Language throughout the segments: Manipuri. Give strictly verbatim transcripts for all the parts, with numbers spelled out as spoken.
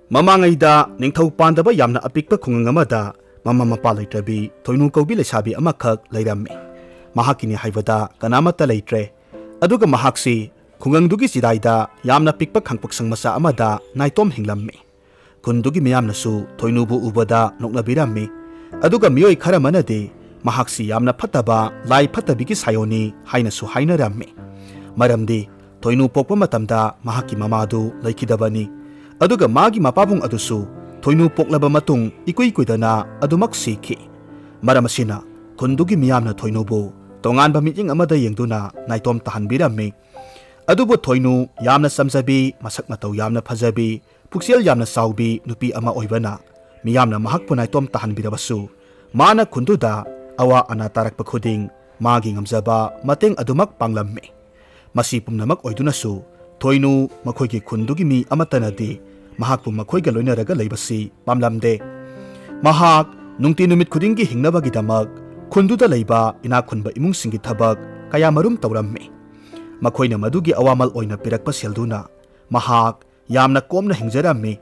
ꯃꯃꯥꯡꯉꯩꯗ ꯅꯤꯡꯊꯧ ꯄꯥꯟꯗꯕ ꯌꯥꯝꯅ ꯑꯄꯤꯛꯄ ꯈꯨꯡꯒꯪ ꯑꯃꯗ ꯃꯃꯥ ꯃꯄꯥ ꯂꯩꯇ꯭ꯔꯕꯤ ꯊꯣꯏꯅꯨ ꯀꯧꯕꯤ ꯂꯩꯁꯥꯕꯤ ꯑꯃꯈꯛ ꯂꯩꯔꯝꯃꯤ꯫ ꯃꯍꯥꯛꯀꯤꯅꯤ ꯍꯥꯏꯕꯗ ꯀꯅꯥꯃꯠꯇ ꯂꯩꯇ꯭ꯔꯦ꯫ ꯑꯗꯨꯒ ꯃꯍꯥꯛꯁꯤ ꯈꯨꯡꯒꯪꯗꯨꯒꯤ ꯆꯤꯗꯥꯏꯗ ꯌꯥꯝꯅ ꯄꯤꯛꯄ ꯈꯥꯡꯄꯣꯛꯁꯪ ꯃꯆꯥ ꯑꯃꯗ ꯅꯥꯏꯇꯣꯝ ꯍꯤꯡꯂꯝꯃꯤ꯫ ꯈꯨꯟꯗꯨꯒꯤ ꯃꯤꯌꯥꯝꯅꯁꯨ ꯊꯣꯏꯅꯨꯕꯨ ꯎꯕꯗ ꯅꯣꯛꯅꯕꯤꯔꯝꯃꯤ꯫ ꯑꯗꯨꯒ ꯃꯤꯑꯣꯏ ꯈꯔ ꯑꯃꯅꯗꯤ ꯃꯍꯥꯛꯁꯤ ꯌꯥꯝꯅ ꯐꯠꯇꯕ, ꯂꯥꯏ ꯐꯠꯇꯕꯤꯒꯤ ꯁꯥꯏꯑꯣꯅꯤ ꯍꯥꯏꯅꯁꯨ ꯍꯥꯏꯅꯔꯝꯃꯤ꯫ ꯃꯔꯝꯗꯤ ꯊꯣꯏꯅꯨ ꯄꯣꯛꯄ ꯃꯇꯝꯗ ꯃꯍꯥꯛꯀꯤ ꯃꯃꯥꯗꯨ ꯂꯩꯈꯤꯗꯕꯅꯤ꯫ ꯑꯗꯨꯒ ꯃꯥꯒꯤ ꯃꯄꯥꯕꯨꯡ ꯑꯗꯨꯁꯨ ꯊꯣꯏꯅꯨ ꯄꯣꯛꯂꯕ ꯃꯇꯨꯡ ꯏꯀꯨꯏ ꯀꯨꯏꯗꯅ ꯑꯗꯨꯃꯛ ꯁꯤꯈꯤ꯫ ꯃꯔꯝ ꯑꯁꯤꯅ ꯈꯨꯟꯗꯨꯒꯤ ꯃꯤꯌꯥꯝꯅ ꯊꯣꯏꯅꯨꯕꯨ ꯇꯣꯉꯥꯟꯕ ꯃꯤꯠꯌꯦꯡ ꯑꯃꯗ ꯌꯦꯡꯗꯨꯅ ꯅꯥꯏꯇꯣꯝ ꯇꯥꯍꯟꯕꯤꯔꯝꯃꯤ꯫ ꯑꯗꯨꯕꯨ ꯊꯣꯏꯅꯨ ꯌꯥꯝꯅ ꯆꯝꯖꯕꯤ, ꯃꯁꯛ ꯃꯇꯧ ꯌꯥꯝꯅ ꯐꯖꯕꯤ, ꯄꯨꯛꯆꯦꯜ ꯌꯥꯝꯅ ꯆꯥꯎꯕꯤ ꯅꯨꯄꯤ ꯑꯃ ꯑꯣꯏꯕꯅ ꯃꯤꯌꯥꯝꯅ ꯃꯍꯥꯛꯄꯨ ꯅꯥꯏꯇꯣꯝ ꯇꯥꯍꯟꯕꯤꯔꯕꯁꯨ, ꯃꯥꯅ ꯈꯨꯟꯗꯨꯗ ꯑꯋꯥ ꯑꯅꯥ ꯇꯥꯔꯛꯄ ꯈꯨꯗꯤꯡ ꯃꯥꯒꯤ ꯉꯝꯖꯕ ꯃꯇꯦꯡ ꯑꯗꯨꯃꯛ ꯄꯥꯡꯂꯝꯃꯤ꯫ ꯃꯁꯤ ꯄꯨꯝꯅꯃꯛ ꯑꯣꯏꯗꯨꯅꯁꯨ ꯊꯣꯏꯅꯨ ꯃꯈꯣꯏꯒꯤ ꯈꯨꯟꯗꯨꯒꯤ ꯃꯤ ꯑꯃꯠꯇꯅꯗꯤ ꯃꯍꯥꯛꯄꯨ ꯃꯈꯣꯏꯒ ꯂꯣꯏꯅꯔꯒ ꯂꯩꯕꯁꯤ ꯄꯥꯝꯂꯝꯗꯦ꯫ ꯃꯍꯥꯛ ꯅꯨꯡꯇꯤ ꯅꯨꯃꯤꯠ ꯈꯨꯗꯤꯡꯒꯤ ꯍꯤꯡꯅꯕꯒꯤꯗꯃꯛ ꯈꯨꯟꯗꯨꯗ ꯂꯩꯕ ꯏꯅꯥꯛ ꯈꯨꯟꯕ ꯏꯃꯨꯡꯁꯤꯡꯒꯤ ꯊꯕꯛ ꯀꯌꯥꯃꯔꯨꯝ ꯇꯧꯔꯝꯃꯤ꯫ ꯃꯈꯣꯏꯅ ꯃꯗꯨꯒꯤ ꯑꯋꯥꯃꯜ ꯑꯣꯏꯅ ꯄꯤꯔꯛꯄ ꯁꯦꯜꯗꯨꯅ ꯃꯍꯥꯛ ꯌꯥꯝꯅ ꯀꯣꯝꯅ ꯍꯤꯡꯖꯔꯝꯃꯤ꯫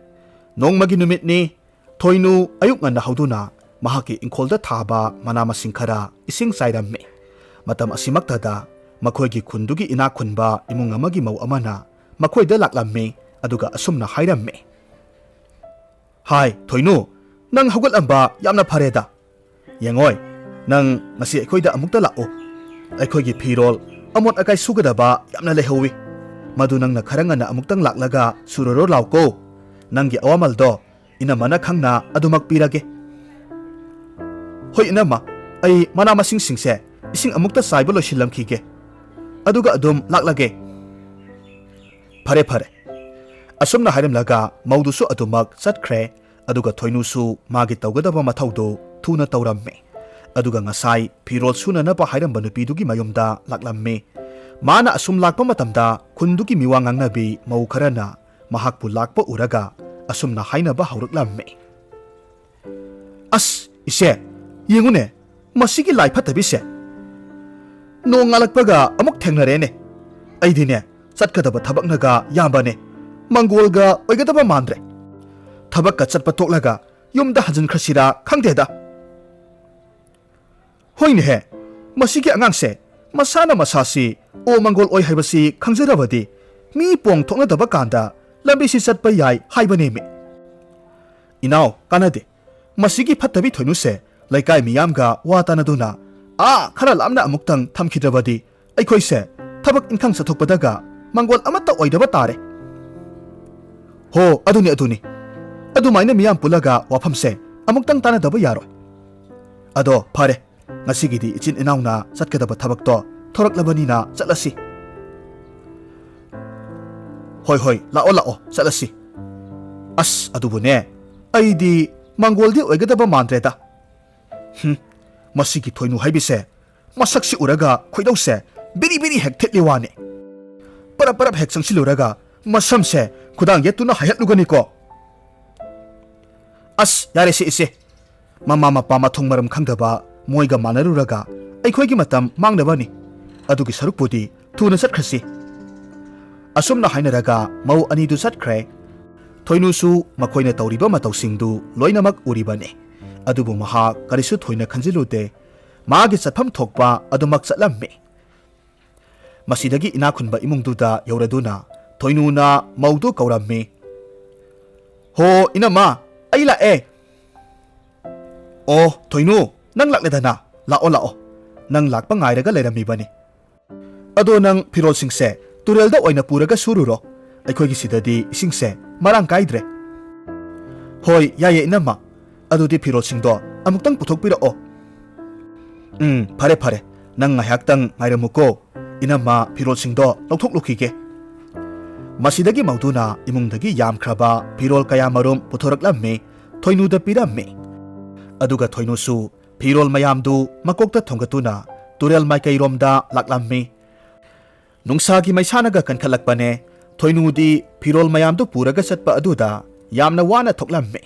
ꯅꯣꯡꯃꯒꯤ ꯅꯨꯃꯤꯠꯅꯤ꯫ ꯊꯣꯏꯅꯨ ꯑꯌꯨꯛ ꯉꯟꯅ ꯍꯧꯗꯨꯅ ꯃꯍꯥꯛꯀꯤ ꯏꯪꯈꯣꯜꯗ ꯊꯥꯕ ꯃꯅꯥ ꯃꯁꯤꯡ ꯈꯔ ꯏꯁꯤꯡ ꯆꯥꯏꯔꯝꯃꯤ꯫ ꯃꯇꯝ ꯑꯁꯤꯃꯛꯇꯗ ꯃꯈꯣꯏꯒꯤ ꯈꯨꯟꯗꯨꯒꯤ ꯏꯅꯥꯛ ꯈꯨꯟꯕ ꯏꯃꯨꯡ ꯑꯃꯒꯤ ꯃꯧ ꯑꯃꯅ ꯃꯈꯣꯏꯗ ꯂꯥꯛꯂꯝꯃꯤ, ꯑꯗꯨꯒ ꯑꯁꯨꯝꯅ ꯍꯥꯏꯔꯝꯃꯤ, "ꯍꯥꯏ, ꯊꯣꯏꯅꯨ, ꯅꯪ ꯍꯧꯒꯠꯂꯝꯕ ꯌꯥꯝꯅ ꯐꯔꯦꯗ꯫ ꯌꯦꯡꯉꯣꯏ, ꯅꯪ ꯉꯁꯤ ꯑꯩꯈꯣꯏꯗ ꯑꯃꯨꯛꯇ ꯂꯥꯛꯎ꯫ ꯑꯩꯈꯣꯏꯒꯤ ꯐꯤꯔꯣꯜ ꯑꯃꯣꯠ ꯑꯀꯥꯏ ꯁꯨꯒꯗꯕ ꯌꯥꯝꯅ ꯂꯩꯍꯧꯋꯤ꯫ ꯃꯗꯨ ꯅꯪꯅ ꯈꯔ ꯉꯟꯅ ꯑꯃꯨꯛꯇꯪ ꯂꯥꯛꯂꯒ ꯁꯨꯔꯔꯣ ꯂꯥꯎꯀꯣ꯫ ꯅꯪꯒꯤ ꯑꯋꯥꯃꯜꯗꯣ ꯏꯅꯝꯃꯅ ꯈꯪꯅ ꯑꯗꯨꯃꯛ ꯄꯤꯔꯒꯦ꯫" "ꯍꯣꯏ ꯏꯅꯝꯃ, ꯑꯩ ꯃꯅꯥ ꯃꯁꯤꯡꯁꯤꯡꯁꯦ ꯏꯁꯤꯡ ꯑꯃꯨꯛꯇ ꯆꯥꯏꯕ ꯂꯣꯏꯁꯤꯜꯂꯝꯈꯤꯒꯦ, ꯑꯗꯨꯒ ꯑꯗꯨꯝ ꯂꯥꯛꯂꯒꯦ꯫" "ꯐꯔꯦ, ꯐꯔꯦ꯫" ꯑꯁꯨꯝꯅ ꯍꯥꯏꯔꯝꯂꯒ ꯃꯧꯗꯨꯁꯨ ꯑꯗꯨꯃꯛ ꯆꯠꯈ꯭ꯔꯦ꯫ ꯑꯗꯨꯒ ꯊꯣꯏꯅꯨꯁꯨ ꯃꯥꯒꯤ ꯇꯧꯒꯗꯕ ꯃꯊꯧꯗꯨ ꯊꯨꯅ ꯇꯧꯔꯝꯃꯤ꯫ ꯑꯗꯨꯒ ꯉꯁꯥꯏ ꯐꯤꯔꯣꯜ ꯁꯨꯅꯅꯕ ꯍꯥꯏꯔꯝꯕ ꯅꯨꯄꯤꯗꯨꯒꯤ ꯃꯌꯨꯝꯗ ꯂꯥꯛꯂꯝꯃꯤ꯫ ꯃꯥꯅ ꯑꯁꯨꯝ ꯂꯥꯛꯄ ꯃꯇꯝꯗ ꯈꯨꯟꯗꯨꯒꯤ ꯃꯤꯋꯥ ꯉꯥꯡꯅꯕꯤ ꯃꯧ ꯈꯔꯅ ꯃꯍꯥꯛꯄꯨ ꯂꯥꯛꯄ ꯎꯔꯒ ꯑꯁꯨꯝꯅ ꯍꯥꯏꯅꯕ ꯍꯧꯔꯛꯂꯝꯃꯤ, "ꯑꯁ, ꯏꯆꯦ, ꯌꯦꯡꯉꯨꯅꯦ, ꯃꯁꯤꯒꯤ ꯂꯥꯏ ꯐꯠꯇꯕꯤꯁꯦ꯫ ꯅꯣꯡ ꯉꯥꯜꯂꯛꯄꯒ ꯑꯃꯨꯛ ꯊꯦꯡꯅꯔꯦꯅꯦ꯫ ꯑꯩꯗꯤꯅꯦ, ꯆꯠꯀꯗꯕ ꯊꯕꯛꯅꯒ ꯌꯥꯝꯕꯅꯦ, ꯃꯪꯒꯣꯜꯒ ꯑꯣꯏꯒꯗꯕ ꯃꯥꯟꯗ꯭ꯔꯦ꯫ ꯊꯕꯛꯀ ꯆꯠꯄ ꯇꯣꯛꯂꯒ ꯌꯨꯝꯗ ꯍꯟꯖꯤꯟꯈ꯭ꯔꯁꯤꯔꯥ ꯈꯪꯗꯦꯗ꯫ ꯍꯣꯏꯅꯦꯍꯦ, ꯃꯁꯤꯒꯤ ꯑꯉꯥꯡꯁꯦ ꯃꯁꯥꯅ ꯃꯁꯥꯁꯤ ꯑꯣ ꯃꯪꯒꯣꯜ ꯑꯣꯏ ꯍꯥꯏꯕꯁꯤ ꯈꯪꯖꯔꯕꯗꯤ ꯃꯤ ꯄꯣꯡ ꯊꯣꯛꯅꯗꯕ ꯀꯥꯟꯗ ꯂꯝꯕꯤꯁꯤ ꯆꯠꯄ ꯌꯥꯏ ꯍꯥꯏꯕꯅꯦꯃꯤ꯫ ꯏꯅꯥꯎ, ꯀꯥꯟꯅꯗꯦ꯫ ꯃꯁꯤꯒꯤ ꯐꯠꯇꯕꯤ ꯊꯣꯏꯅꯨꯁꯦ ꯂꯩꯀꯥꯏ ꯃꯤꯌꯥꯝꯒ ꯋꯥ ꯇꯥꯅꯗꯨꯅ ꯑꯥ ꯈꯔ ꯂꯥꯞꯅ ꯑꯃꯨꯛꯇꯪ ꯊꯝꯈꯤꯗ꯭ꯔꯕꯗꯤ ꯑꯩꯈꯣꯏꯁꯦ ꯊꯕꯛ ꯏꯪꯈꯥꯡ ꯆꯠꯊꯣꯛꯄꯗꯒ ꯃꯪꯒꯣꯜ ꯑꯃꯠꯇ ꯑꯣꯏꯗꯕ ꯇꯥꯔꯦ꯫ ꯍꯣ, ꯑꯗꯨꯅꯤ, ꯑꯗꯨꯅꯤ꯫ ꯑꯗꯨꯃꯥꯏꯅ ꯃꯤꯌꯥꯝ ꯄꯨꯜꯂꯒ ꯋꯥꯐꯝꯁꯦ ꯑꯃꯨꯛꯇꯪ ꯇꯥꯅꯗꯕ ꯌꯥꯔꯣꯏ꯫ ꯑꯗꯣ ꯐꯔꯦ, ꯉꯁꯤꯒꯤꯗꯤ ꯏꯆꯤꯟ ꯏꯅꯥꯎꯅ ꯆꯠꯀꯗꯕ ꯊꯕꯛꯇꯣ ꯊꯣꯔꯛꯂꯕꯅꯤꯅ ꯆꯠꯂꯁꯤ꯫ ꯍꯣꯏ, ꯍꯣꯏ, ꯂꯥꯛꯑꯣ, ꯂꯥꯛꯑꯣ, ꯆꯠꯂꯁꯤ꯫ ꯑꯁ, ꯑꯗꯨꯕꯨꯅꯦ, ꯑꯩꯗꯤ ꯃꯪꯒꯣꯜꯗꯤ ꯑꯣꯏꯒꯗꯕ ꯃꯥꯟꯗ꯭ꯔꯦꯗ꯫ ꯍꯨꯝ, ꯃꯁꯤꯒꯤ ꯊꯣꯏꯅꯨ ꯍꯥꯏꯕꯤꯁꯦ ꯃꯁꯛꯁꯤ ꯎꯔꯒ ꯈꯣꯏꯗꯧꯁꯦ ꯕꯤꯔꯤ ꯕꯤꯔꯤ ꯍꯦꯛ ꯊꯤꯠꯂꯤ ꯋꯥꯅꯤ꯫ ꯄꯔꯞ ꯄꯔꯞ ꯍꯦꯛ ꯆꯪꯁꯤꯜꯂꯨꯔꯒ ꯃꯁꯝꯁꯦ ꯈꯨꯗꯥꯡ ꯌꯦꯠꯇꯨꯅ ꯍꯥꯏꯍꯠꯂꯨꯒꯅꯤꯀꯣ꯫ ꯑꯁ, ꯌꯥꯔꯦꯁꯦ ꯏꯆꯦ, ꯃꯃꯥ ꯃꯄꯥ ꯃꯊꯣꯡ ꯃꯔꯝ ꯈꯪꯗꯕ ꯃꯣꯏꯒ ꯃꯥꯟꯅꯔꯨꯔꯒ ꯑꯩꯈꯣꯏꯒꯤ ꯃꯇꯝ ꯃꯥꯡꯅꯕꯅꯤ꯫ ꯑꯗꯨꯒꯤ ꯁꯔꯨꯛꯄꯨꯗꯤ ꯊꯨꯅ ꯆꯠꯈ꯭ꯔꯁꯤ꯫ ꯑꯁꯨꯝꯅ ꯍꯥꯏꯅꯔꯒ ꯃꯧ ꯑꯅꯤꯗꯨ ꯆꯠꯈ꯭ꯔꯦ꯫ ꯊꯣꯏꯅꯨꯁꯨ ꯃꯈꯣꯏꯅ ꯇꯧꯔꯤꯕ ꯃꯇꯧꯁꯤꯡꯗꯨ ꯂꯣꯏꯅꯃꯛ ꯎꯔꯤꯕꯅꯤ꯫ ꯑꯗꯨꯕꯨ ꯃꯍꯥꯛ ꯀꯔꯤꯁꯨ ꯊꯣꯏꯅ ꯈꯟꯖꯤꯜꯂꯨꯗꯦ꯫ ꯃꯥꯒꯤ ꯆꯠꯐꯝ ꯊꯣꯛꯄ ꯑꯗꯨꯃꯛ ꯆꯠꯂꯝꯃꯤ꯫ ꯃꯁꯤꯗꯒꯤ ꯏꯅꯥꯛ ꯈꯨꯟꯕ ꯏꯃꯨꯡꯗꯨꯗ ꯌꯧꯔꯗꯨꯅ ꯊꯣꯏꯅꯨꯅ ꯃꯧꯗꯨ ꯀꯧꯔꯝꯃꯤ꯫ "ꯍꯣ, ꯏꯅꯝꯃ, ꯑꯩ ꯂꯥꯛꯑꯦ꯫" "ꯑꯣ, ꯊꯣꯏꯅꯨ, ꯅꯪ ꯂꯥꯛꯂꯦꯗꯅ꯫ ꯂꯥꯛꯑꯣ, ꯂꯥꯛꯑꯣ꯫ ꯅꯪ ꯂꯥꯛꯄ ꯉꯥꯏꯔꯒ ꯂꯩꯔꯝꯃꯤꯕꯅꯤ꯫ ꯑꯗꯣ ꯅꯪ ꯐꯤꯔꯣꯜꯁꯤꯡꯁꯦ ꯇꯨꯔꯦꯜꯗ ꯑꯣꯏꯅ ꯄꯨꯔꯒ ꯁꯨꯔꯨꯔꯣ꯫ ꯑꯩꯈꯣꯏꯒꯤ ꯁꯤꯗꯗꯤ ꯏꯁꯤꯡꯁꯦ ꯃꯔꯥꯡ ꯀꯥꯏꯗ꯭ꯔꯦ꯫" "ꯍꯣꯏ, ꯌꯥꯏꯌꯦ, ꯏꯅꯝꯃ꯫ ꯑꯗꯨꯗꯤ ꯐꯤꯔꯣꯜꯁꯤꯡꯗꯣ ꯑꯃꯨꯛꯇꯪ ꯄꯨꯊꯣꯛꯄꯤꯔꯛꯑꯣ꯫" "ꯎꯝ, ꯐꯔꯦ, ꯐꯔꯦ꯫ ꯅꯪ ꯉꯥꯏꯍꯥꯛꯇꯪ ꯉꯥꯏꯔꯝꯃꯨꯀꯣ꯫ ꯏꯅꯝꯃ ꯐꯤꯔꯣꯜꯁꯤꯡꯗꯣ ꯂꯧꯊꯣꯛꯂꯨꯈꯤꯒꯦ꯫" ꯃꯁꯤꯗꯒꯤ ꯃꯧꯗꯨꯅ ꯏꯃꯨꯡꯗꯒꯤ ꯌꯥꯝꯈ꯭ꯔꯕ ꯐꯤꯔꯣꯜ ꯀꯌꯥ ꯃꯔꯨꯝ ꯄꯨꯊꯣꯔꯛꯂꯝꯃꯤ, ꯊꯣꯏꯅꯨꯗ ꯄꯤꯔꯝꯃꯤ꯫ ꯑꯗꯨꯒ ꯊꯣꯏꯅꯨꯁꯨ ꯐꯤꯔꯣꯜ ꯃꯌꯥꯝꯗꯨ ꯃꯀꯣꯛꯇ ꯊꯣꯡꯒꯠꯇꯨꯅ ꯇꯨꯔꯦꯜ ꯃꯥꯏꯀꯩꯔꯣꯝꯗ ꯂꯥꯛꯂꯝꯃꯤ꯫ ꯅꯨꯡꯁꯥꯒꯤ ꯃꯩꯁꯥꯅꯒ ꯀꯟꯈꯠꯂꯛꯄꯅꯦ꯫ ꯊꯣꯏꯅꯨꯗꯤ ꯐꯤꯔꯣꯜ ꯃꯌꯥꯝꯗꯨ ꯄꯨꯔꯒ ꯆꯠꯄ ꯑꯗꯨꯗ ꯌꯥꯝꯅ ꯋꯥꯅ ꯊꯣꯛꯂꯝꯃꯤ꯫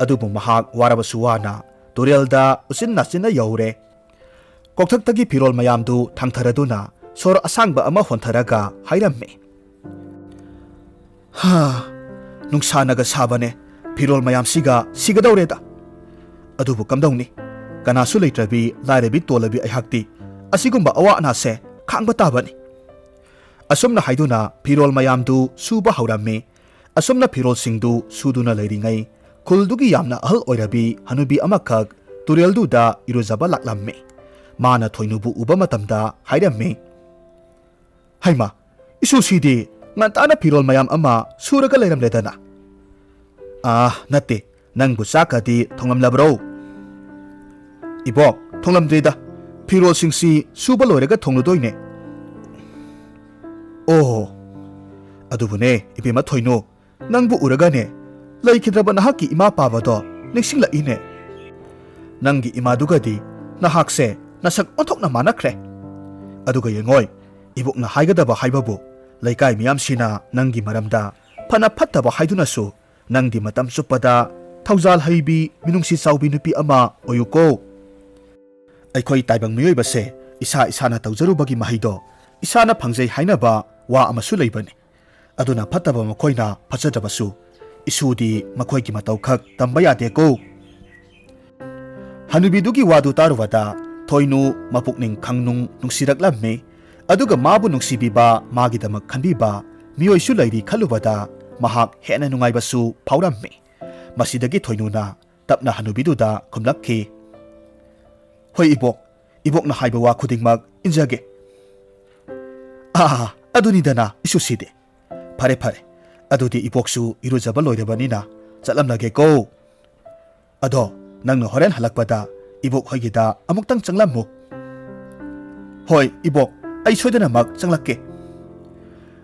ꯑꯗꯨꯕꯨ ꯃꯍꯥꯛ ꯋꯥꯔꯕꯁꯨ ꯋꯥꯅ ꯇꯨꯔꯦꯜꯗ ꯎꯆꯤꯟ ꯅꯥꯆꯤꯟꯅ ꯌꯧꯔꯦ꯫ ꯀꯣꯛꯊꯛꯇꯒꯤ ꯐꯤꯔꯣꯜ ꯃꯌꯥꯝꯗꯨ ꯊꯥꯡꯊꯔꯗꯨꯅ ꯁꯣꯔ ꯑꯁꯥꯡꯕ ꯑꯃ ꯍꯣꯟꯊꯔꯒ ꯍꯥꯏꯔꯝꯃꯤ, "ꯍꯥ, ꯅꯨꯡꯁꯥꯅꯒ ꯁꯥꯕꯅꯦ꯫ ꯐꯤꯔꯣꯜ ꯃꯌꯥꯝꯁꯤꯒ ꯁꯤꯒꯗꯧꯔꯦꯗ꯫ ꯑꯗꯨꯕꯨ ꯀꯝꯗꯧꯅꯤ? ꯀꯅꯥꯁꯨ ꯂꯩꯇ꯭ꯔꯕꯤ ꯂꯥꯏꯔꯕꯤ ꯇꯣꯜꯂꯕꯤ ꯑꯩꯍꯥꯛꯇꯤ ꯑꯁꯤꯒꯨꯝꯕ ꯑꯋꯥ ꯑꯅꯥꯁꯦ ꯈꯥꯡꯕ ꯇꯥꯕꯅꯤ꯫ ꯑꯁꯨꯝꯅ ꯍꯥꯏꯗꯨꯅ ꯐꯤꯔꯣꯜ ꯃꯌꯥꯝꯗꯨ ꯁꯨꯕ ꯍꯧꯔꯝꯃꯤ꯫ ꯑꯁꯨꯝꯅ ꯐꯤꯔꯣꯜꯁꯤꯡꯗꯨ ꯁꯨꯗꯨꯅ ꯂꯩꯔꯤꯉꯩ, ꯈꯨꯜꯗꯨꯒꯤ ꯌꯥꯝꯅ ꯑꯍꯜ ꯑꯣꯏꯔꯕꯤ ꯍꯅꯨꯕꯤ ꯑꯃꯈꯛ ꯇꯨꯔꯦꯜꯗꯨꯗ ꯏꯔꯨꯖꯕ ꯂꯥꯛꯂꯝꯃꯤ꯫ ꯃꯥꯅ ꯊꯣꯏꯅꯨꯕꯨ ꯎꯕ ꯃꯇꯝꯗ ꯍꯥꯏꯔꯝꯃꯤ, "ꯍꯩꯃꯥ, ꯏꯁꯨꯁꯤꯗꯤ ꯉꯟꯇꯥꯅ ꯐꯤꯔꯣꯜ ꯃꯌꯥꯝ ꯑꯃ ꯁꯨꯔꯒ ꯂꯩꯔꯝꯂꯦꯗꯅ꯫ ꯑꯥ, ꯅꯠꯇꯦ, ꯅꯪꯕꯨ ꯆꯥꯛꯀꯗꯤ ꯊꯣꯡꯂꯝꯂꯕ꯭ꯔꯣ?" "ꯏꯕꯣꯛ, ꯊꯣꯡꯂꯝꯗ꯭ꯔꯤꯗ꯫ ꯐꯤꯔꯣꯜꯁꯤꯡꯁꯤ ꯁꯨꯕ ꯂꯣꯏꯔꯒ ꯊꯣꯡꯂꯨꯗꯣꯏꯅꯦ꯫" "ꯑꯣ, ꯑꯗꯨꯕꯨꯅꯦ, ꯏꯕꯦꯝꯃ ꯊꯣꯏꯅꯨ, ꯅꯪꯕꯨ ꯎꯔꯒꯅꯦ, ꯂꯩꯈꯤꯗ꯭ꯔꯕ ꯅꯍꯥꯛꯀꯤ ꯏꯃꯥ ꯄꯥꯕꯗꯣ ꯅꯤꯡꯁꯤꯡꯂꯛꯏꯅꯦ꯫ ꯅꯪꯒꯤ ꯏꯃꯥꯗꯨꯒꯗꯤ ꯅꯍꯥꯛꯁꯦ ꯅꯁꯛ ꯑꯣꯟꯊꯣꯛꯅ ꯃꯥꯟꯅꯈ꯭ꯔꯦ꯫ ꯑꯗꯨꯒ ꯌꯦꯡꯉꯣꯏ, ꯏꯕꯣꯛꯅ ꯍꯥꯏꯒꯗꯕ ꯍꯥꯏꯕꯕꯨ, ꯂꯩꯀꯥꯏ ꯃꯤꯌꯥꯝꯁꯤꯅ ꯅꯪꯒꯤ ꯃꯔꯝꯗ ꯐꯅ ꯐꯠꯇꯕ ꯍꯥꯏꯗꯨꯅꯁꯨ, ꯅꯪꯗꯤ ꯃꯇꯝ ꯆꯨꯞꯄꯗ ꯊꯧꯖꯥꯜ ꯍꯩꯕꯤ, ꯃꯤꯅꯨꯡꯁꯤ ꯆꯥꯎꯕꯤ ꯅꯨꯄꯤ ꯑꯃ ꯑꯣꯏꯌꯨꯀꯣ꯫ ꯑꯩꯈꯣꯏ ꯇꯥꯏꯕꯪ ꯃꯤꯑꯣꯏꯕꯁꯦ ꯏꯁꯥ ꯏꯁꯥꯅ ꯇꯧꯖꯔꯨꯕꯒꯤ ꯃꯍꯩꯗꯣ ꯏꯁꯥꯅ ꯐꯪꯖꯩ ꯍꯥꯏꯅꯕ ꯋꯥ ꯑꯃꯁꯨ ꯂꯩꯕꯅꯤ꯫ ꯑꯗꯨꯅ ꯐꯠꯇꯕ ꯃꯈꯣꯏꯅ ꯐꯠꯆꯗ꯭ꯔꯕꯁꯨ, ꯏꯁꯨꯗꯤ ꯃꯈꯣꯏꯒꯤ ꯃꯇꯧ ꯈꯛ ꯇꯝꯕ ꯌꯥꯗꯦꯀꯣ꯫" ꯍꯅꯨꯕꯤꯗꯨꯒꯤ ꯋꯥꯗꯨ ꯇꯥꯔꯨꯕꯗ ꯊꯣꯏꯅꯨ ꯃꯄꯨꯛꯅꯤꯡ ꯈꯪꯅꯨꯡ ꯅꯨꯡꯁꯤꯔꯛꯂꯝꯃꯤ꯫ ꯑꯗꯨꯒ ꯃꯥꯕꯨ ꯅꯨꯡꯁꯤꯕꯤꯕ, ꯃꯥꯒꯤꯗꯃꯛ ꯈꯟꯕꯤꯕ ꯃꯤꯑꯣꯏꯁꯨ ꯂꯩꯔꯤ ꯈꯜꯂꯨꯕꯗ ꯃꯍꯥꯛ ꯍꯦꯟꯅ ꯅꯨꯡꯉꯥꯏꯕꯁꯨ ꯐꯥꯎꯔꯝꯃꯤ꯫ ꯃꯁꯤꯗꯒꯤ ꯊꯣꯏꯅꯨꯅ ꯇꯞꯅ ꯍꯅꯨꯕꯤꯗꯨꯗ ꯈꯨꯝꯂꯛꯈꯤ, "ꯍꯣꯏ ꯏꯕꯣꯛ, ꯏꯕꯣꯛꯅ ꯍꯥꯏꯕ ꯋꯥ ꯈꯨꯗꯤꯡꯃꯛ ꯏꯟꯖꯒꯦ꯫" "ꯑꯥ, ꯑꯗꯨꯅꯤꯗꯅ ꯏꯁꯨꯁꯤꯗꯤ꯫ ꯐꯔꯦ ꯐꯔꯦ, ꯑꯗꯨꯗꯤ ꯏꯕꯣꯛꯁꯨ ꯏꯔꯨꯖꯕ ꯂꯣꯏꯔꯕꯅꯤꯅ ꯆꯠꯂꯝꯂꯒꯦꯀꯣ꯫ ꯑꯗꯣ ꯅꯪꯅ ꯍꯣꯔꯦꯟ ꯍꯜꯂꯛꯄꯗ ꯏꯕꯣꯛ ꯍꯣꯏꯒꯤꯗ ꯑꯃꯨꯛꯇꯪ ꯆꯪꯂꯝꯃꯨ꯫" "ꯍꯣꯏ ꯏꯕꯣꯛ, ꯑꯩ ꯁꯣꯏꯗꯅꯃꯛ ꯆꯪꯂꯛꯀꯦ꯫"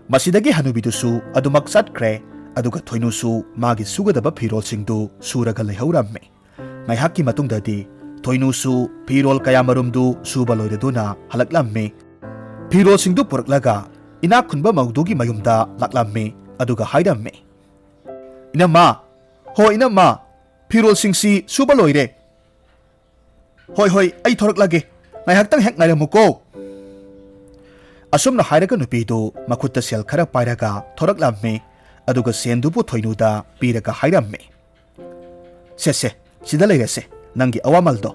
ꯃꯁꯤꯗꯒꯤ ꯍꯅꯨꯕꯤꯗꯨꯁꯨ ꯑꯗꯨꯃꯛ ꯆꯠꯈ꯭ꯔꯦ꯫ ꯑꯗꯨꯒ ꯊꯣꯏꯅꯨꯁꯨ ꯃꯥꯒꯤ ꯁꯨꯒꯗꯕ ꯐꯤꯔꯣꯜꯁꯤꯡꯗꯨ ꯁꯨꯔꯒ ꯂꯩꯍꯧꯔꯝꯃꯤ꯫ ꯉꯥꯏꯍꯥꯛꯀꯤ ꯃꯇꯨꯡꯗꯗꯤ ꯊꯣꯏꯅꯨꯁꯨ ꯐꯤꯔꯣꯜ ꯀꯌꯥꯃꯔꯨꯝꯗꯨ ꯁꯨꯕ ꯂꯣꯏꯔꯗꯨꯅ ꯍꯜꯂꯛꯂꯝꯃꯤ꯫ ꯐꯤꯔꯣꯜꯁꯤꯡꯗꯨ ꯄꯨꯔꯛꯂꯒ ꯏꯅꯥꯛ ꯈꯨꯟꯕ ꯃꯧꯗꯨꯒꯤ ꯃꯌꯨꯝꯗ ꯂꯥꯛꯂꯝꯃꯤ꯫ ꯑꯗꯨꯒ ꯍꯥꯏꯔꯝꯃꯤ, "ꯏꯅꯝꯃ, ꯍꯣ ꯏꯅꯝꯃ, ꯐꯤꯔꯣꯜꯁꯤꯡꯁꯤ ꯁꯨꯕ ꯂꯣꯏꯔꯦ꯫ ꯍꯣꯏ ꯍꯣꯏ, ꯑꯩ ꯊꯣꯔꯛꯂꯒꯦ, ꯉꯥꯏꯍꯥꯛꯇꯪ ꯍꯦꯛ ꯉꯥꯏꯔꯝꯃꯨꯀꯣ꯫" ꯑꯁꯨꯝꯅ ꯍꯥꯏꯔꯒ ꯅꯨꯄꯤꯗꯨ ꯃꯈꯨꯠꯇ ꯁꯦꯜ ꯈꯔ ꯄꯥꯏꯔꯒ ꯊꯣꯔꯛꯂꯝꯃꯤ꯫ ꯑꯗꯨꯒ ꯁꯦꯟꯗꯨꯕꯨ ꯊꯣꯏꯅꯨꯗ ꯄꯤꯔꯒ ꯍꯥꯏꯔꯝꯃꯤ, "ꯁꯦ, ꯁꯦ, ꯁꯤꯗ ꯂꯩꯔꯁꯦ, ꯅꯪꯒꯤ ꯑꯋꯥꯃꯜꯗꯣ꯫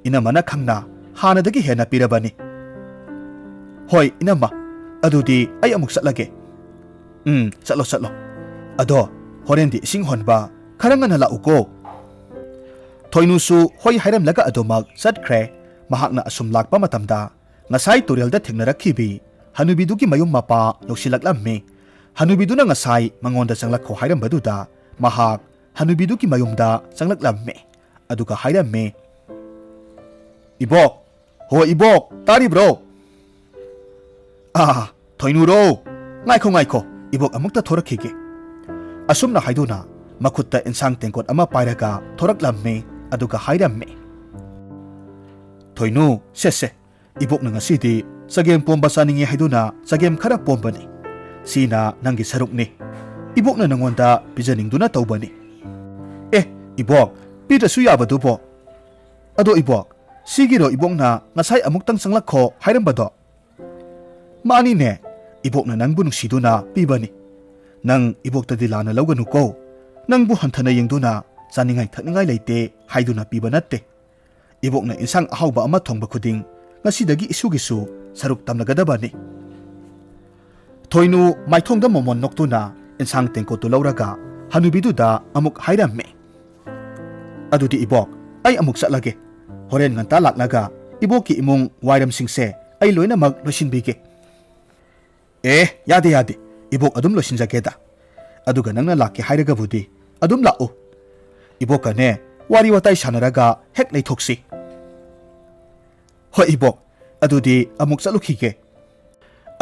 ꯏꯅꯝꯃꯅ ꯈꯪꯅ ꯍꯥꯟꯅꯗꯒꯤ ꯍꯦꯟꯅ ꯄꯤꯔꯕꯅꯤ꯫" "ꯍꯣꯏ, ꯏꯅꯝꯃ, ꯑꯗꯨꯗꯤ ꯑꯩ ꯑꯃꯨꯛ ꯆꯠꯂꯒꯦ꯫" "ꯎꯝ, ꯆꯠꯂꯣ, ꯆꯠꯂꯣ꯫ ꯑꯗꯣ ꯍꯣꯔꯦꯟꯗꯤ ꯏꯁꯤꯡ ꯍꯣꯟꯕ ꯈꯔ ꯉꯟꯅ ꯂꯥꯛꯎꯀꯣ꯫" ꯊꯣꯏꯅꯨꯁꯨ ꯍꯣꯏ ꯍꯥꯏꯔꯝꯂꯒ ꯑꯗꯨꯃꯛ ꯆꯠꯈ꯭ꯔꯦ꯫ ꯃꯍꯥꯛꯅ ꯑꯁꯨꯝ ꯂꯥꯛꯄ ꯃꯇꯝꯗ ꯉꯁꯥꯏ ꯇꯨꯔꯦꯜꯗ ꯊꯦꯡꯅꯔꯛꯈꯤꯕꯤ ꯍꯅꯨꯕꯤꯗꯨꯒꯤ ꯃꯌꯨꯝ ꯃꯄꯥ ꯌꯧꯁꯤꯜꯂꯛꯂꯝꯃꯤ꯫ ꯍꯅꯨꯕꯤꯗꯨꯅ ꯉꯁꯥꯏ ꯃꯉꯣꯟꯗ ꯆꯪꯂꯛꯈꯣ ꯍꯥꯏꯔꯝꯕꯗꯨꯗ ꯃꯍꯥꯛ ꯍꯅꯨꯕꯤꯗꯨꯒꯤ ꯃꯌꯨꯝꯗ ꯆꯪꯂꯛꯂꯝꯃꯤ꯫ ꯑꯗꯨꯒ ꯍꯥꯏꯔꯝꯃꯤ, "ꯏꯕꯣꯛ, ꯍꯣ ꯏꯕꯣꯛ, ꯇꯥꯔꯤꯕ꯭ꯔꯣ? ꯑꯥ, ꯊꯣꯏꯅꯨꯔꯣ, ꯉꯥꯏꯈꯣ, ꯉꯥꯏꯈꯣ, ꯏꯕꯣꯛ ꯑꯃꯨꯛꯇ ꯊꯣꯔꯛꯈꯤꯒꯦ꯫" ꯑꯁꯨꯝꯅ ꯍꯥꯏꯗꯨꯅ ꯃꯈꯨꯠꯇ ꯏꯟꯁꯥꯡ ꯇꯦꯡꯀꯣꯠ ꯑꯃ ꯄꯥꯏꯔꯒ ꯊꯣꯔꯛꯂꯝꯃꯤ꯫ ꯑꯗꯨꯒ ꯍꯥꯏꯔꯝꯃꯤ, "ꯊꯣꯏꯅꯨ, ꯁꯦ, ꯁꯦ, ꯏꯕꯣꯛꯅ ꯉꯁꯤꯗꯤ ꯆꯒꯦꯝ ꯄꯣꯝꯕ ꯆꯥꯅꯤꯡꯉꯤ ꯍꯥꯏꯗꯨꯅ ꯆꯒꯦꯝ ꯈꯔ ꯄꯣꯝꯕꯅꯤ꯫ ꯁꯤꯅ ꯅꯪꯒꯤ ꯁꯔꯨꯛꯅꯤ꯫ ꯏꯕꯣꯛꯅ ꯅꯉꯣꯟꯗ ꯄꯤꯖꯅꯤꯡꯗꯨꯅ ꯇꯧꯕꯅꯤ꯫" "ꯑꯦ, ꯏꯕꯣꯛ, ꯄꯤꯗ꯭ꯔꯁꯨ ꯌꯥꯕꯗꯨꯕꯣ꯫ ꯑꯗꯣ ꯏꯕꯣꯛ, ꯁꯤꯒꯤꯔꯣ ꯏꯕꯣꯛꯅ ꯉꯁꯥꯏ ꯑꯃꯨꯛꯇꯪ ꯆꯪꯂꯛꯈꯣ ꯍꯥꯏꯔꯝꯕꯗꯣ?" "ꯃꯥꯅꯤꯅꯦ, ꯏꯕꯣꯛꯅ ꯅꯪꯕꯨ ꯅꯨꯡꯁꯤꯗꯨꯅ ꯄꯤꯕꯅꯤ꯫ ꯅꯪ ꯏꯕꯣꯛꯇꯗꯤ ꯂꯥꯟꯅ ꯂꯧꯒꯅꯨꯀꯣ꯫ ꯅꯪꯕꯨ ꯍꯟꯊꯅ ꯌꯦꯡꯗꯨꯅ ꯆꯥꯅꯤꯡꯉꯥꯏ ꯊꯛꯅꯤꯡꯉꯥꯏ ꯂꯩꯇꯦ ꯍꯥꯏꯗꯨꯅ ꯄꯤꯕ ꯅꯠꯇꯦ꯫ ꯏꯕꯣꯛꯅ ꯏꯟꯁꯥꯡ ꯑꯍꯥꯎꯕ ꯑꯃ ꯊꯣꯡꯕ ꯈꯨꯗꯤꯡ ꯉꯁꯤꯗꯒꯤ ꯏꯁꯨꯒꯤꯁꯨ ꯁꯔꯨꯛ ꯇꯝꯂꯒꯗꯕꯅꯤ꯫" ꯊꯣꯏꯅꯨ ꯃꯥꯏꯊꯣꯡꯗ ꯃꯣꯃꯣꯟ ꯅꯣꯛꯇꯨꯅ ꯏꯟꯁꯥꯡ ꯇꯦꯡꯀꯣꯠꯇꯨ ꯂꯧꯔꯒ ꯍꯅꯨꯕꯤꯗꯨꯗ ꯑꯃꯨꯛ ꯍꯥꯏꯔꯝꯃꯤ, "ꯑꯗꯨꯗꯤ ꯏꯕꯣꯛ, ꯑꯩ ꯑꯃꯨꯛ ꯆꯠꯂꯒꯦ꯫ ꯍꯣꯔꯦꯟ ꯉꯟꯇꯥ ꯂꯥꯛꯂꯒ ꯏꯕꯣꯛꯀꯤ ꯏꯃꯨꯡ ꯋꯥꯏꯔꯝꯁꯤꯡꯁꯦ ꯑꯩ ꯂꯣꯏꯅꯃꯛ ꯂꯣꯏꯁꯤꯟꯕꯤꯒꯦ꯫" "ꯑꯦ, ꯌꯥꯗꯦ, ꯌꯥꯗꯦ꯫ ꯏꯕꯣꯛ ꯑꯗꯨꯝ ꯂꯣꯏꯁꯤꯟꯖꯒꯦꯗ꯫ ꯑꯗꯨꯒ ꯅꯪꯅ ꯂꯥꯛꯀꯦ ꯍꯥꯏꯔꯒꯕꯨꯗꯤ ꯑꯗꯨꯝ ꯂꯥꯛꯎ꯫ ꯏꯕꯣꯛꯀꯅꯦ ꯋꯥꯔꯤ ꯋꯥꯇꯥꯏ ꯁꯥꯟꯅꯔꯒ ꯍꯦꯛ ꯂꯩꯊꯣꯛꯁꯤ꯫" "ꯍꯣꯏ ꯏꯕꯣꯛ, ꯑꯗꯨꯗꯤ ꯑꯃꯨꯛ ꯆꯠꯂꯨꯈꯤꯒꯦ꯫"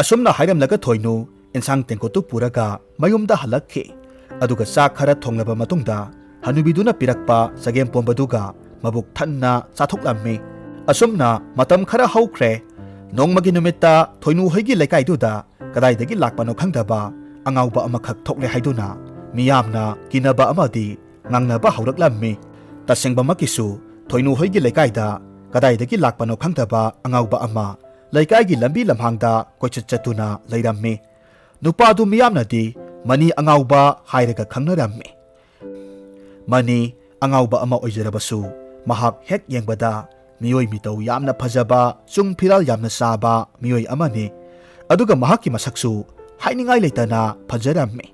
ꯑꯁꯨꯝꯅ ꯍꯥꯏꯔꯝꯂꯒ ꯊꯣꯏꯅꯨ ꯏꯟꯁꯥꯡ ꯇꯦꯡꯀꯣꯠꯇꯨ ꯄꯨꯔꯒ ꯃꯌꯨꯝꯗ ꯍꯜꯂꯛꯈꯤ꯫ ꯑꯗꯨꯒ ꯆꯥꯛ ꯈꯔ ꯊꯣꯡꯂꯕ ꯃꯇꯨꯡꯗ ꯍꯅꯨꯕꯤꯗꯨꯅ ꯄꯤꯔꯛꯄ ꯆꯒꯦꯝ ꯄꯣꯝꯕꯗꯨꯒ ꯃꯕꯨꯛ ꯊꯟꯅ ꯆꯥꯊꯣꯛꯂꯝꯃꯤ꯫ ꯑꯁꯨꯝꯅ ꯃꯇꯝ ꯈꯔ ꯍꯧꯈ꯭ꯔꯦ꯫ ꯅꯣꯡꯃꯒꯤ ꯅꯨꯃꯤꯠꯇ ꯊꯣꯏꯅꯨ ꯍꯣꯏꯒꯤ ꯂꯩꯀꯥꯏꯗꯨꯗ ꯀꯗꯥꯏꯗꯒꯤ ꯂꯥꯛꯄꯅꯣ ꯈꯪꯗꯕ ꯑꯉꯥꯎꯕ ꯑꯃꯈꯛ ꯊꯣꯛꯂꯦ ꯍꯥꯏꯗꯨꯅ ꯃꯤꯌꯥꯝꯅ ꯀꯤꯅꯕ ꯑꯃꯗꯤ ꯉꯥꯡꯅꯕ ꯍꯧꯔꯛꯂꯝꯃꯤ꯫ ꯇꯁꯦꯡꯕꯃꯛꯀꯤꯁꯨ ꯊꯣꯏꯅꯨ ꯍꯣꯏꯒꯤ ꯂꯩꯀꯥꯏꯗ ꯀꯗꯥꯏꯗꯒꯤ ꯂꯥꯛꯄꯅꯣ ꯈꯪꯗꯕ ꯑꯉꯥꯎꯕ ꯑꯃ ꯂꯩꯀꯥꯏꯒꯤ ꯂꯝꯕꯤ ꯂꯝꯍꯥꯡꯗ ꯀꯣꯏꯆꯠ ꯆꯠꯇꯨꯅ ꯂꯩꯔꯝꯃꯤ꯫ ꯅꯨꯄꯥꯗꯨ ꯃꯤꯌꯥꯝꯅꯗꯤ ꯃꯅꯤ ꯑꯉꯥꯎꯕ ꯍꯥꯏꯔꯒ ꯈꯪꯅꯔꯝꯃꯤ꯫ ꯃꯅꯤ ꯑꯉꯥꯎꯕ ꯑꯃ ꯑꯣꯏꯖꯔꯕꯁꯨ, ꯃꯍꯥꯛ ꯍꯦꯛ ꯌꯦꯡꯕꯗ ꯃꯤꯑꯣꯏ ꯃꯤꯇꯧ ꯌꯥꯝꯅ ꯐꯖꯕ, ꯆꯨꯡ ꯐꯤꯔꯥꯜ ꯌꯥꯝꯅ ꯆꯥꯕ ꯃꯤꯑꯣꯏ ꯑꯃꯅꯤ꯫ ꯑꯗꯨꯒ ꯃꯍꯥꯛꯀꯤ ꯃꯁꯛꯁꯨ ꯍꯥꯏꯅꯤꯡꯉꯥꯏ ꯂꯩꯇꯅ ꯐꯖꯔꯝꯃꯤ꯫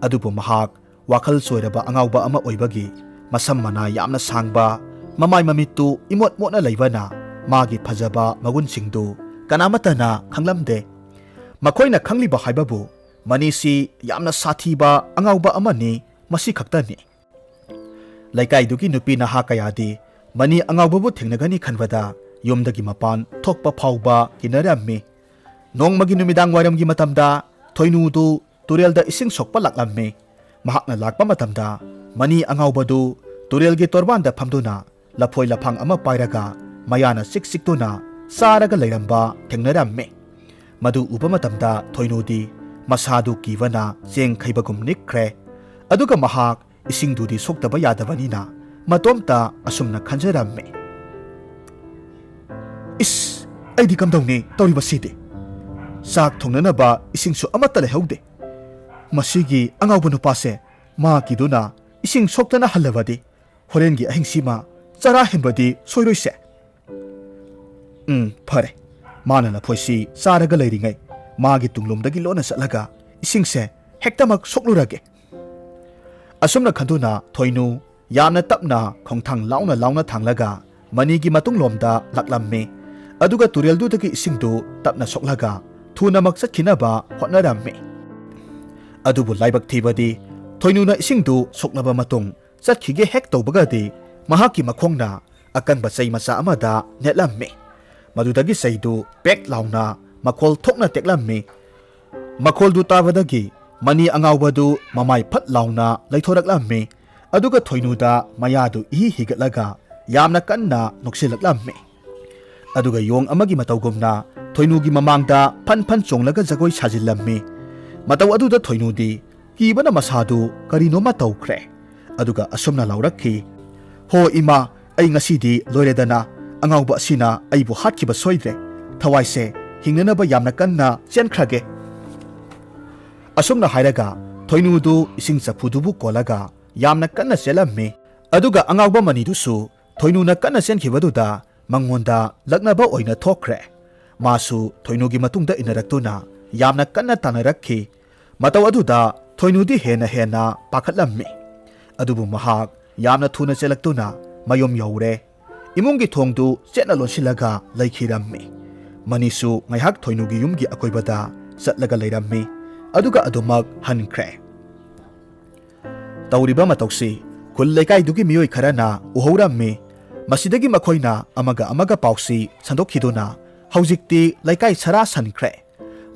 ꯑꯗꯨꯕꯨ ꯃꯍꯥꯛ ꯋꯥꯈꯜ ꯆꯣꯏꯔꯕ ꯑꯉꯥꯎꯕ ꯑꯃ ꯑꯣꯏꯕꯒꯤ, ꯃꯁꯝ ꯃꯅꯥ ꯌꯥꯝꯅ ꯁꯥꯡꯕ, ꯃꯃꯥꯏ ꯃꯃꯤꯠꯇꯨ ꯏꯃꯣꯠ ꯃꯣꯠꯅ ꯂꯩꯕꯅ ꯃꯥꯒꯤ ꯐꯖꯕ ꯃꯒꯨꯟꯁꯤꯡꯗꯨ ꯀꯅꯥꯃꯠꯇꯅ ꯈꯪꯂꯝꯗꯦ꯫ ꯃꯈꯣꯏꯅ ꯈꯪꯂꯤꯕ ꯍꯥꯏꯕꯕꯨ, ꯃꯅꯤꯁꯤ ꯌꯥꯝꯅ ꯁꯥꯊꯤꯕ ꯑꯉꯥꯎꯕ ꯑꯃꯅꯤ, ꯃꯁꯤ ꯈꯛꯇꯅꯤ꯫ ꯂꯩꯀꯥꯏꯗꯨꯒꯤ ꯅꯨꯄꯤ ꯅꯍꯥ ꯀꯌꯥꯗꯤ ꯃꯅꯤ ꯑꯉꯥꯎꯕꯕꯨ ꯊꯦꯡꯅꯒꯅꯤ ꯈꯟꯕꯗ ꯌꯨꯝꯗꯒꯤ ꯃꯄꯥꯟ ꯊꯣꯛꯄ ꯐꯥꯎꯕ ꯀꯤꯅꯔꯝꯃꯤ꯫ ꯅꯣꯡꯃꯒꯤ ꯅꯨꯃꯤꯗꯥꯡ ꯋꯥꯏꯔꯝꯒꯤ ꯃꯇꯝꯗ ꯊꯣꯏꯅꯨꯗꯨ ꯇꯨꯔꯦꯜꯗ ꯏꯁꯤꯡ ꯁꯣꯛꯄ ꯂꯥꯛꯂꯝꯃꯤ꯫ ꯃꯍꯥꯛꯅ ꯂꯥꯛꯄ ꯃꯇꯝꯗ ꯃꯅꯤ ꯑꯉꯥꯎꯕꯗꯨ ꯇꯨꯔꯦꯜꯒꯤ ꯇꯣꯔꯕꯥꯟꯗ ꯐꯝꯗꯨꯅ ꯂꯐꯣꯏ ꯂꯐꯥꯡ ꯑꯃ ꯄꯥꯏꯔꯒ ꯃꯌꯥꯅ ꯆꯤꯛ ꯆꯤꯛꯇꯨꯅ ꯆꯥꯔꯒ ꯂꯩꯔꯝꯕ ꯊꯦꯡꯅꯔꯝꯃꯤ꯫ ꯃꯗꯨ ꯎꯕ ꯃꯇꯝꯗ ꯊꯣꯏꯅꯨꯗꯤ ꯃꯁꯥꯗꯨ ꯀꯤꯕꯅ ꯆꯦꯡ ꯈꯩꯕꯒꯨꯝ ꯅꯤꯛꯈ꯭ꯔꯦ꯫ ꯑꯗꯨꯒ ꯃꯍꯥꯛ ꯏꯁꯤꯡꯗꯨꯗꯤ ꯁꯣꯛꯇꯕ ꯌꯥꯗꯕꯅꯤꯅ ꯃꯇꯣꯝꯇ ꯑꯁꯨꯝꯅ ꯈꯟꯖꯔꯝꯃꯤ, "ꯏꯁ, ꯑꯩꯗꯤ ꯀꯝꯗꯧꯅꯤ ꯇꯧꯔꯤꯕꯁꯤꯗꯤ? ꯆꯥꯛ ꯊꯣꯡꯅꯅꯕ ꯏꯁꯤꯡꯁꯨ ꯑꯃꯠꯇ ꯂꯩꯍꯧꯗꯦ꯫ ꯃꯁꯤꯒꯤ ꯑꯉꯥꯎꯕ ꯅꯨꯄꯥꯁꯦ ꯃꯥ ꯀꯤꯗꯨꯅ ꯏꯁꯤꯡ ꯁꯣꯛꯇꯅ ꯍꯜꯂꯕꯗꯤ ꯍꯣꯔꯦꯟꯒꯤ ꯑꯍꯤꯡꯁꯤꯃ ꯆꯔꯥ ꯍꯦꯟꯕꯗꯤ ꯁꯣꯏꯔꯣꯏꯁꯦ꯫" "ꯎꯝ, ꯐꯔꯦ꯫ ꯃꯥꯅ ꯂꯐꯣꯏꯁꯤ ꯆꯥꯔꯒ ꯂꯩꯔꯤꯉꯩ ꯃꯥꯒꯤ ꯇꯨꯡꯂꯣꯝꯗꯒꯤ ꯂꯣꯟꯅ ꯆꯠꯂꯒ ꯏꯁꯤꯡꯁꯦ ꯍꯦꯛꯇꯃꯛ ꯁꯣꯛꯂꯨꯔꯒꯦ꯫" ꯑꯁꯨꯝꯅ ꯈꯟꯗꯨꯅ ꯊꯣꯏꯅꯨ ꯌꯥꯝꯅ ꯇꯞꯅ ꯈꯣꯡꯊꯥꯡ ꯂꯥꯎꯅ ꯂꯥꯎꯅ ꯊꯥꯡꯂꯒ ꯃꯅꯤꯒꯤ ꯃꯇꯨꯡꯂꯣꯝꯗ ꯂꯥꯛꯂꯝꯃꯤ꯫ ꯑꯗꯨꯒ ꯇꯨꯔꯦꯜꯗꯨꯗꯒꯤ ꯏꯁꯤꯡꯗꯨ ꯇꯞꯅ ꯁꯣꯛꯂꯒ ꯊꯨꯅꯃꯛ ꯆꯠꯈꯤꯅꯕ ꯍꯣꯠꯅꯔꯝꯃꯤ꯫ ꯑꯗꯨꯕꯨ ꯂꯥꯏꯕꯛ ꯊꯤꯕꯗꯤ, ꯊꯣꯏꯅꯨꯅ ꯏꯁꯤꯡꯗꯨ ꯁꯣꯛꯂꯕ ꯃꯇꯨꯡ ꯆꯠꯈꯤꯒꯦ ꯍꯦꯛ ꯇꯧꯕꯒꯗꯤ ꯃꯍꯥꯛꯀꯤ ꯃꯈꯣꯡꯅ ꯑꯀꯟꯕ ꯆꯩ ꯃꯆꯥ ꯑꯃꯗ ꯅꯦꯠꯂꯝꯃꯤ꯫ ꯃꯗꯨꯗꯒꯤ ꯆꯩꯗꯨ ꯄꯦꯛ ꯂꯥꯎꯅ ꯃꯈꯣꯜ ꯊꯣꯛꯅ ꯇꯦꯛꯂꯝꯃꯤ꯫ ꯃꯈꯣꯜꯗꯨ ꯇꯥꯕꯗꯒꯤ ꯃꯅꯤ ꯑꯉꯥꯎꯕꯗꯨ ꯃꯃꯥꯏ ꯐꯠ ꯂꯥꯎꯅ ꯂꯩꯊꯣꯔꯛꯂꯝꯃꯤ꯫ ꯑꯗꯨꯒ ꯊꯣꯏꯅꯨꯗ ꯃꯌꯥꯗꯨ ꯏꯍꯤ ꯍꯤꯒꯠꯂꯒ ꯌꯥꯝꯅ ꯀꯟꯅ ꯅꯣꯛꯁꯤꯜꯂꯛꯂꯝꯃꯤ꯫ ꯑꯗꯨꯒ ꯌꯣꯡ ꯑꯃꯒꯤ ꯃꯇꯧꯒꯨꯝꯅ ꯊꯣꯏꯅꯨꯒꯤ ꯃꯃꯥꯡꯗ ꯐꯟ ꯐꯟ ꯆꯣꯡꯂꯒ ꯖꯒꯣꯏ ꯁꯥꯖꯤꯜꯂꯝꯃꯤ꯫ ꯃꯇꯧ ꯑꯗꯨꯗ ꯊꯣꯏꯅꯨꯗꯤ ꯀꯤꯕꯅ ꯃꯁꯥꯗꯨ ꯀꯔꯤꯅꯣꯃ ꯇꯧꯈ꯭ꯔꯦ꯫ ꯑꯗꯨꯒ ꯑꯁꯨꯝꯅ ꯂꯥꯎꯔꯛꯈꯤ, "ꯍꯣ ꯏꯃꯥ, ꯑꯩ ꯉꯁꯤꯗꯤ ꯂꯣꯏꯔꯦꯗꯅ꯫ ꯑꯉꯥꯎꯕ ꯑꯁꯤꯅ ꯑꯩꯕꯨ ꯍꯥꯠꯈꯤꯕ ꯁꯣꯏꯗ꯭ꯔꯦ꯫ ꯊꯋꯥꯏꯁꯦ ꯍꯤꯡꯅꯅꯕ ꯌꯥꯝꯅ ꯀꯟꯅ ꯆꯦꯟꯈ꯭ꯔꯒꯦ꯫" ꯑꯁꯨꯝꯅ ꯍꯥꯏꯔꯒ ꯊꯣꯏꯅꯨꯗꯨ ꯏꯁꯤꯡ ꯆꯐꯨꯗꯨꯕꯨ ꯀꯣꯜꯂꯒ ꯌꯥꯝꯅ ꯀꯟꯅ ꯆꯦꯜꯂꯝꯃꯤ꯫ ꯑꯗꯨꯒ ꯑꯉꯥꯎꯕ ꯃꯅꯤꯗꯨꯁꯨ ꯊꯣꯏꯅꯨꯅ ꯀꯟꯅ ꯆꯦꯟꯈꯤꯕꯗꯨꯗ ꯃꯉꯣꯟꯗ ꯂꯛꯅꯕ ꯑꯣꯏꯅ ꯊꯣꯛꯈ꯭ꯔꯦ꯫ ꯃꯥꯁꯨ ꯊꯣꯏꯅꯨꯒꯤ ꯃꯇꯨꯡꯗ ꯏꯟꯅꯔꯛꯇꯨꯅ ꯌꯥꯝꯅ ꯀꯟꯅ ꯇꯥꯟꯅꯔꯛꯈꯤ꯫ ꯃꯇꯧ ꯑꯗꯨꯗ ꯊꯣꯏꯅꯨꯗꯤ ꯍꯦꯟꯅ ꯍꯦꯟꯅ ꯄꯥꯈꯠꯂꯝꯃꯤ꯫ ꯑꯗꯨꯕꯨ ꯃꯍꯥꯛ ꯌꯥꯝꯅ ꯊꯨꯅ ꯆꯦꯜꯂꯛꯇꯨꯅ ꯃꯌꯨꯝ ꯌꯧꯔꯦ꯫ ꯏꯃꯨꯡꯒꯤ ꯊꯣꯡꯗꯨ ꯆꯦꯠꯅ ꯂꯣꯟꯁꯤꯜꯂꯒ ꯂꯩꯈꯤꯔꯝꯃꯤ꯫ ꯃꯅꯤꯁꯨ ꯉꯥꯏꯍꯥꯛ ꯊꯣꯏꯅꯨꯒꯤ ꯌꯨꯝꯒꯤ ꯑꯀꯣꯏꯕꯗ ꯆꯠꯂꯒ ꯂꯩꯔꯝꯃꯤ꯫ ꯑꯗꯨꯒ ꯑꯗꯨꯃꯛ ꯍꯟꯈ꯭ꯔꯦ꯫ ꯇꯧꯔꯤꯕ ꯃꯇꯧꯁꯤ ꯈꯨꯜ ꯂꯩꯀꯥꯏꯗꯨꯒꯤ ꯃꯤꯑꯣꯏ ꯈꯔꯅ ꯎꯍꯧꯔꯝꯃꯤ꯫ ꯃꯁꯤꯗꯒꯤ ꯃꯈꯣꯏꯅ ꯑꯃꯒ ꯑꯃꯒ ꯄꯥꯎꯁꯤ ꯁꯟꯗꯣꯛꯈꯤꯗꯨꯅ ꯍꯧꯖꯤꯛꯇꯤ ꯂꯩꯀꯥꯏ ꯁꯔꯥ ꯁꯟꯈ꯭ꯔꯦ꯫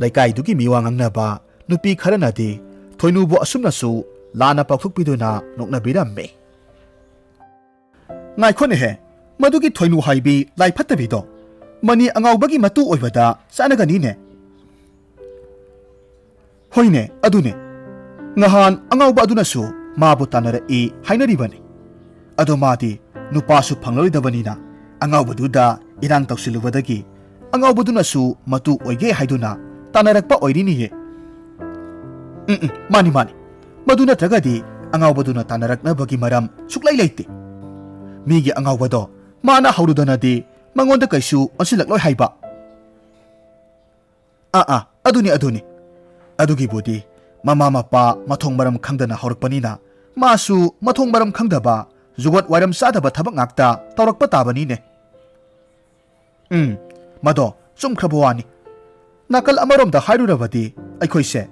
ꯂꯩꯀꯥꯏꯗꯨꯒꯤ ꯃꯤꯋꯥ ꯉꯥꯡꯅꯕ ꯅꯨꯄꯤ ꯈꯔꯅꯗꯤ ꯊꯣꯏꯅꯨꯕꯨ ꯑꯁꯨꯝꯅꯁꯨ ꯂꯥꯟꯅ ꯄꯥꯎꯊꯣꯛꯄꯤꯗꯨꯅ ꯅꯣꯛꯅꯕꯤꯔꯝꯃꯤ꯫ "ꯉꯥꯏꯈꯣꯅꯦꯍꯦ, ꯃꯗꯨꯒꯤ ꯊꯣꯏꯅꯨ ꯍꯥꯏꯕꯤ ꯂꯥꯏ ꯐꯠꯇꯕꯤꯗꯣ ꯃꯅꯤ ꯑꯉꯥꯎꯕꯒꯤ ꯃꯇꯨ ꯑꯣꯏꯕꯗ ꯆꯥꯟꯅꯒꯅꯤꯅꯦ?" "ꯍꯣꯏꯅꯦ, ꯑꯗꯨꯅꯦ꯫ ꯉꯍꯥꯟ ꯑꯉꯥꯎꯕ ꯑꯗꯨꯅꯁꯨ ꯃꯥꯕꯨ ꯇꯥꯟꯅꯔꯛꯏ ꯍꯥꯏꯅꯔꯤꯕꯅꯤ꯫ ꯑꯗꯣ ꯃꯥꯗꯤ ꯅꯨꯄꯥꯁꯨ ꯐꯪꯂꯔꯣꯏꯗꯕꯅꯤꯅ ꯑꯉꯥꯎꯕꯗꯨꯗ ꯏꯔꯥꯡ ꯇꯧꯁꯤꯜꯂꯨꯕꯗꯒꯤ ꯑꯉꯥꯎꯕꯗꯨꯅꯁꯨ ꯃꯇꯨ ꯑꯣꯏꯒꯦ ꯍꯥꯏꯗꯨꯅ ꯇꯥꯟꯅꯔꯛꯄ ꯑꯣꯏꯔꯤꯅꯤꯌꯦ꯫" "ꯎꯝ, ꯎꯝ, ꯃꯥꯅꯤ, ꯃꯥꯅꯤ꯫ ꯃꯗꯨ ꯅꯠꯇ꯭ꯔꯒꯗꯤ ꯑꯉꯥꯎꯕꯗꯨꯅ ꯇꯥꯟꯅꯔꯛꯅꯕꯒꯤ ꯃꯔꯝ ꯁꯨꯛꯂꯩ ꯂꯩꯇꯦ꯫ ꯃꯤꯒꯤ ꯑꯉꯥꯎꯕꯗꯣ ꯃꯥꯅ ꯍꯧꯔꯨꯗꯅꯗꯤ ꯃꯉꯣꯟꯗ ꯀꯩꯁꯨ ꯑꯣꯟꯁꯤꯜꯂꯛꯂꯣꯏ ꯍꯥꯏꯕ꯫" "ꯑꯥ, ꯑꯥ, ꯑꯗꯨꯅꯤ, ꯑꯗꯨꯅꯤ꯫ ꯑꯗꯨꯒꯤꯕꯨꯗꯤ ꯃꯃꯥ ꯃꯄꯥ ꯃꯊꯣꯡ ꯃꯔꯝ ꯈꯪꯗꯅ ꯍꯧꯔꯛꯄꯅꯤꯅ ꯃꯥꯁꯨ ꯃꯊꯣꯡ ꯃꯔꯝ ꯈꯪꯗꯕ ꯖꯨꯒꯣꯠ ꯋꯥꯏꯔꯝ ꯆꯥꯗꯕ ꯊꯕꯛ ꯉꯥꯛꯇ ꯇꯧꯔꯛꯄ ꯇꯥꯕꯅꯤꯅꯦ꯫" "ꯎꯝ, ꯃꯗꯣ ꯆꯨꯝꯈ꯭ꯔꯕ ꯋꯥꯅꯤ꯫ ꯅꯥꯀꯜ ꯑꯃꯔꯣꯝꯗ ꯍꯥꯏꯔꯨꯔꯕꯗꯤ ꯑꯩꯈꯣꯏꯁꯦ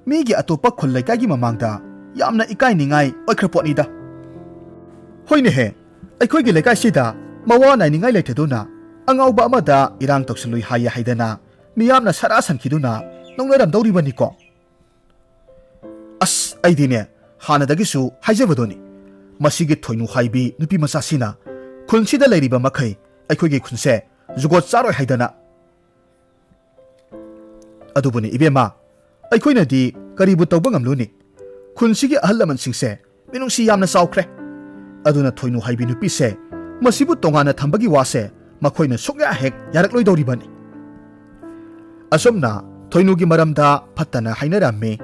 ꯃꯤꯒꯤ ꯑꯇꯣꯞꯄ ꯈꯨꯜ ꯂꯩꯀꯥꯏꯒꯤ ꯃꯃꯥꯡꯗ ꯌꯥꯝꯅ ꯏꯀꯥꯏꯅꯤꯡꯉꯥꯏ ꯑꯣꯏꯈ꯭ꯔ ꯄꯣꯠꯅꯤꯗ꯫" "ꯍꯣꯏꯅꯦꯍꯦ, ꯑꯩꯈꯣꯏꯒꯤ ꯂꯩꯀꯥꯏꯁꯤꯗ ꯃꯋꯥ ꯅꯥꯏꯅꯤꯡꯉꯥꯏ ꯂꯩꯇꯗꯨꯅ ꯑꯉꯥꯎꯕ ꯑꯃꯗ ꯏꯔꯥꯡ ꯇꯧꯁꯤꯜꯂꯨꯏ ꯍꯥꯏꯌꯦ ꯍꯥꯏꯗꯅ ꯃꯤꯌꯥꯝꯅ ꯁꯔꯥ ꯁꯟꯈꯤꯗꯨꯅ ꯅꯣꯛꯅꯔꯝꯗꯧꯔꯤꯕꯅꯤꯀꯣ꯫ ꯑꯁ, ꯑꯩꯗꯤꯅꯦ, ꯍꯥꯟꯅꯗꯒꯤꯁꯨ ꯍꯥꯏꯖꯕꯗꯨꯅꯤ, ꯃꯁꯤꯒꯤ ꯊꯣꯏꯅꯨ ꯍꯥꯏꯕꯤ ꯅꯨꯄꯤ ꯃꯆꯥꯁꯤꯅ ꯈꯨꯟꯁꯤꯗ ꯂꯩꯔꯤꯕ ꯃꯈꯩ ꯑꯩꯈꯣꯏꯒꯤ ꯈꯨꯟꯁꯦ ꯖꯨꯒꯣꯠ ꯆꯥꯔꯣꯏ ꯍꯥꯏꯗꯅ꯫" "ꯑꯗꯨꯕꯨꯅꯦ ꯏꯕꯦꯝꯃ, ꯑꯩꯈꯣꯏꯅꯗꯤ ꯀꯔꯤꯕꯨ ꯇꯧꯕ ꯉꯝꯂꯨꯅꯤ? ꯈꯨꯟꯁꯤꯒꯤ ꯑꯍꯜ ꯂꯃꯟꯁꯤꯡꯁꯦ ꯃꯤꯅꯨꯡꯁꯤ ꯌꯥꯝꯅ ꯆꯥꯎꯈ꯭ꯔꯦ꯫ ꯑꯗꯨꯅ ꯊꯣꯏꯅꯨ ꯍꯥꯏꯕꯤ ꯅꯨꯄꯤꯁꯦ ꯃꯁꯤꯕꯨ ꯇꯣꯉꯥꯟꯅ ꯊꯝꯕꯒꯤ ꯋꯥꯁꯦ ꯃꯈꯣꯏꯅ ꯁꯨꯛꯌꯥ ꯍꯦꯛ ꯌꯥꯔꯛꯂꯣꯏꯗꯧꯔꯤꯕꯅꯤ꯫" ꯑꯁꯨꯝꯅ ꯊꯣꯏꯅꯨꯒꯤ ꯃꯔꯝꯗ ꯐꯠꯇꯅ ꯍꯥꯏꯅꯔꯝꯃꯤ꯫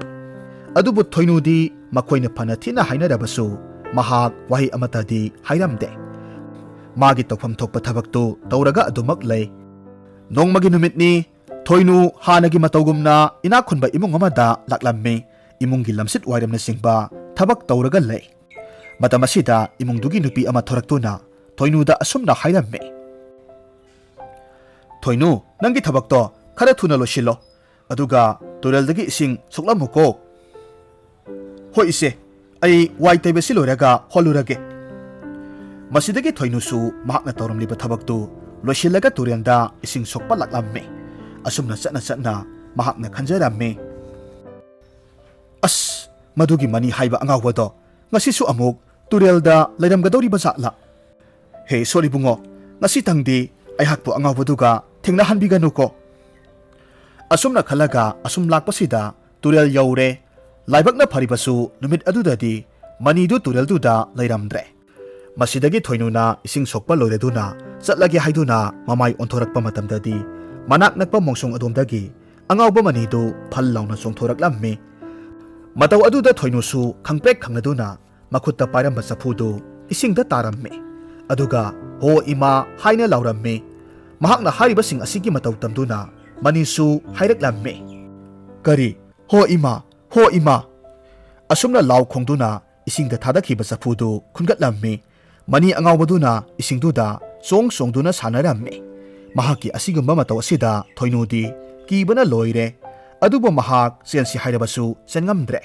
ꯑꯗꯨꯕꯨ ꯊꯣꯏꯅꯨꯗꯤ ꯃꯈꯣꯏꯅ ꯐꯅ ꯊꯤꯅ ꯍꯥꯏꯅꯔꯕꯁꯨ ꯃꯍꯥꯛ ꯋꯥꯍꯩ ꯑꯃꯠꯇꯗꯤ ꯍꯥꯏꯔꯝꯗꯦ꯫ ꯃꯥꯒꯤ ꯇꯧꯐꯝ ꯊꯣꯛꯄ ꯊꯕꯛꯇꯨ ꯇꯧꯔꯒ ꯑꯗꯨꯃꯛ ꯂꯩ꯫ ꯅꯣꯡꯃꯒꯤ ꯅꯨꯃꯤꯠꯅꯤ꯫ ꯊꯣꯏꯅꯨ ꯍꯥꯟꯅꯒꯤ ꯃꯇꯧꯒꯨꯝꯅ ꯏꯅꯥꯛ ꯈꯨꯟꯕ ꯏꯃꯨꯡ ꯑꯃꯗ ꯂꯥꯛꯂꯝꯃꯤ꯫ ꯏꯃꯨꯡꯒꯤ ꯂꯝꯁꯤꯠ ꯋꯥꯏꯔꯝꯅꯆꯤꯡꯕ ꯊꯕꯛ ꯇꯧꯔꯒ ꯂꯩ꯫ ꯃꯇꯝ ꯑꯁꯤꯗ ꯏꯃꯨꯡꯗꯨꯒꯤ ꯅꯨꯄꯤ ꯑꯃ ꯊꯣꯔꯛꯇꯨꯅ ꯊꯣꯏꯅꯨꯗ ꯑꯁꯨꯝꯅ ꯍꯥꯏꯔꯝꯃꯤ, "ꯊꯣꯏꯅꯨ, ꯅꯪꯒꯤ ꯊꯕꯛꯇꯣ ꯈꯔ ꯊꯨꯅ ꯂꯣꯏꯁꯤꯜꯂꯣ, ꯑꯗꯨꯒ ꯇꯨꯔꯦꯜꯗꯒꯤ ꯏꯁꯤꯡ ꯁꯣꯛꯂꯝꯃꯨꯀꯣ꯫" "ꯍꯣꯏ ꯏꯆꯦ, ꯑꯩ ꯋꯥꯏ ꯇꯩꯕꯁꯤ ꯂꯣꯏꯔꯒ ꯍꯣꯜꯂꯨꯔꯒꯦ꯫" ꯃꯁꯤꯗꯒꯤ ꯊꯣꯏꯅꯨꯁꯨ ꯃꯍꯥꯛꯅ ꯇꯧꯔꯝꯂꯤꯕ ꯊꯕꯛꯇꯨ ꯂꯣꯏꯁꯤꯜꯂꯒ ꯇꯨꯔꯦꯜꯗ ꯏꯁꯤꯡ ꯁꯣꯛꯄ ꯂꯥꯛꯂꯝꯃꯤ꯫ ꯑꯁꯨꯝꯅ ꯆꯠꯅ ꯆꯠꯅ ꯃꯍꯥꯛꯅ ꯈꯟꯖꯔꯝꯃꯤ, "ꯑꯁ, ꯃꯗꯨꯒꯤ ꯃꯅꯤ ꯍꯥꯏꯕ ꯑꯉꯥꯎꯕꯗꯣ ꯉꯁꯤꯁꯨ ꯑꯃꯨꯛ ꯇꯨꯔꯦꯜꯗ ꯂꯩꯔꯝꯒꯗꯧꯔꯤꯕ ꯖꯥꯠꯂꯥ? ꯍꯦ ꯏꯁꯣꯔ ꯏꯕꯨꯡꯉꯣ, ꯉꯁꯤꯇꯪꯗꯤ ꯑꯩꯍꯥꯛꯄꯨ ꯑꯉꯥꯎꯕꯗꯨꯒ ꯊꯦꯡꯅꯍꯟꯕꯤꯒꯅꯨꯀꯣ꯫" ꯑꯁꯨꯝꯅ ꯈꯜꯂꯒ ꯑꯁꯨꯝ ꯂꯥꯛꯄꯁꯤꯗ ꯇꯨꯔꯦꯜ ꯌꯧꯔꯦ꯫ ꯂꯥꯏꯕꯛꯅ ꯐꯔꯤꯕꯁꯨ ꯅꯨꯃꯤꯠ ꯑꯗꯨꯗꯗꯤ ꯃꯅꯤꯗꯨ ꯇꯨꯔꯦꯜꯗꯨꯗ ꯂꯩꯔꯝꯗ꯭ꯔꯦ꯫ ꯃꯁꯤꯗꯒꯤ ꯊꯣꯏꯅꯨꯅ ꯏꯁꯤꯡ ꯁꯣꯛꯄ ꯂꯣꯏꯔꯗꯨꯅ ꯆꯠꯂꯒꯦ ꯍꯥꯏꯗꯨꯅ ꯃꯃꯥꯏ ꯑꯣꯟꯊꯣꯔꯛꯄ ꯃꯇꯝꯗꯗꯤ ꯃꯅꯥꯛ ꯅꯛꯄ ꯃꯣꯡꯁꯣꯡ ꯑꯗꯣꯝꯗꯒꯤ ꯑꯉꯥꯎꯕ ꯃꯅꯤꯗꯨ ꯐꯜ ꯂꯥꯎꯅ ꯆꯣꯡꯊꯣꯔꯛꯂꯝꯃꯤ꯫ ꯃꯇꯧ ꯑꯗꯨꯗ ꯊꯣꯏꯅꯨꯁꯨ ꯈꯪꯄ꯭ꯔꯦꯛ ꯈꯪꯂꯗꯨꯅ ꯃꯈꯨꯠꯇ ꯄꯥꯏꯔꯝꯕ ꯆꯐꯨꯗꯨ ꯏꯁꯤꯡꯗ ꯇꯥꯔꯝꯃꯤ꯫ ꯑꯗꯨꯒ "ꯍꯣ ꯏꯃꯥ" ꯍꯥꯏꯅ ꯂꯥꯎꯔꯝꯃꯤ꯫ ꯃꯍꯥꯛꯅ ꯍꯥꯏꯔꯤꯕꯁꯤꯡ ꯑꯁꯤꯒꯤ ꯃꯇꯧ ꯇꯝꯗꯨꯅ ꯃꯅꯤꯁꯨ ꯍꯥꯏꯔꯛꯂꯝꯃꯤ, "ꯀꯔꯤ? ꯍꯣ ꯏꯃꯥ, ꯍꯣ ꯏꯃꯥ!" ꯑꯁꯨꯝꯅ ꯂꯥꯎ ꯈꯣꯡꯗꯨꯅ ꯏꯁꯤꯡꯗ ꯊꯥꯗꯈꯤꯕ ꯆꯐꯨꯗꯨ ꯈꯨꯟꯒꯠꯂꯝꯃꯤ꯫ ꯃꯅꯤ ꯑꯉꯥꯎꯕꯗꯨꯅ ꯏꯁꯤꯡꯗꯨꯗ ꯆꯣꯡ ꯆꯣꯡꯗꯨꯅ ꯁꯥꯟꯅꯔꯝꯃꯤ꯫ ꯃꯍꯥꯛꯀꯤ ꯑꯁꯤꯒꯨꯝꯕ ꯃꯇꯧ ꯑꯁꯤꯗ ꯊꯣꯏꯅꯨꯗꯤ ꯀꯤꯕꯅ ꯂꯣꯏꯔꯦ꯫ ꯑꯗꯨꯕꯨ ꯃꯍꯥꯛ ꯆꯦꯟꯁꯤ ꯍꯥꯏꯔꯕꯁꯨ ꯆꯦꯟꯉꯝꯗ꯭ꯔꯦ꯫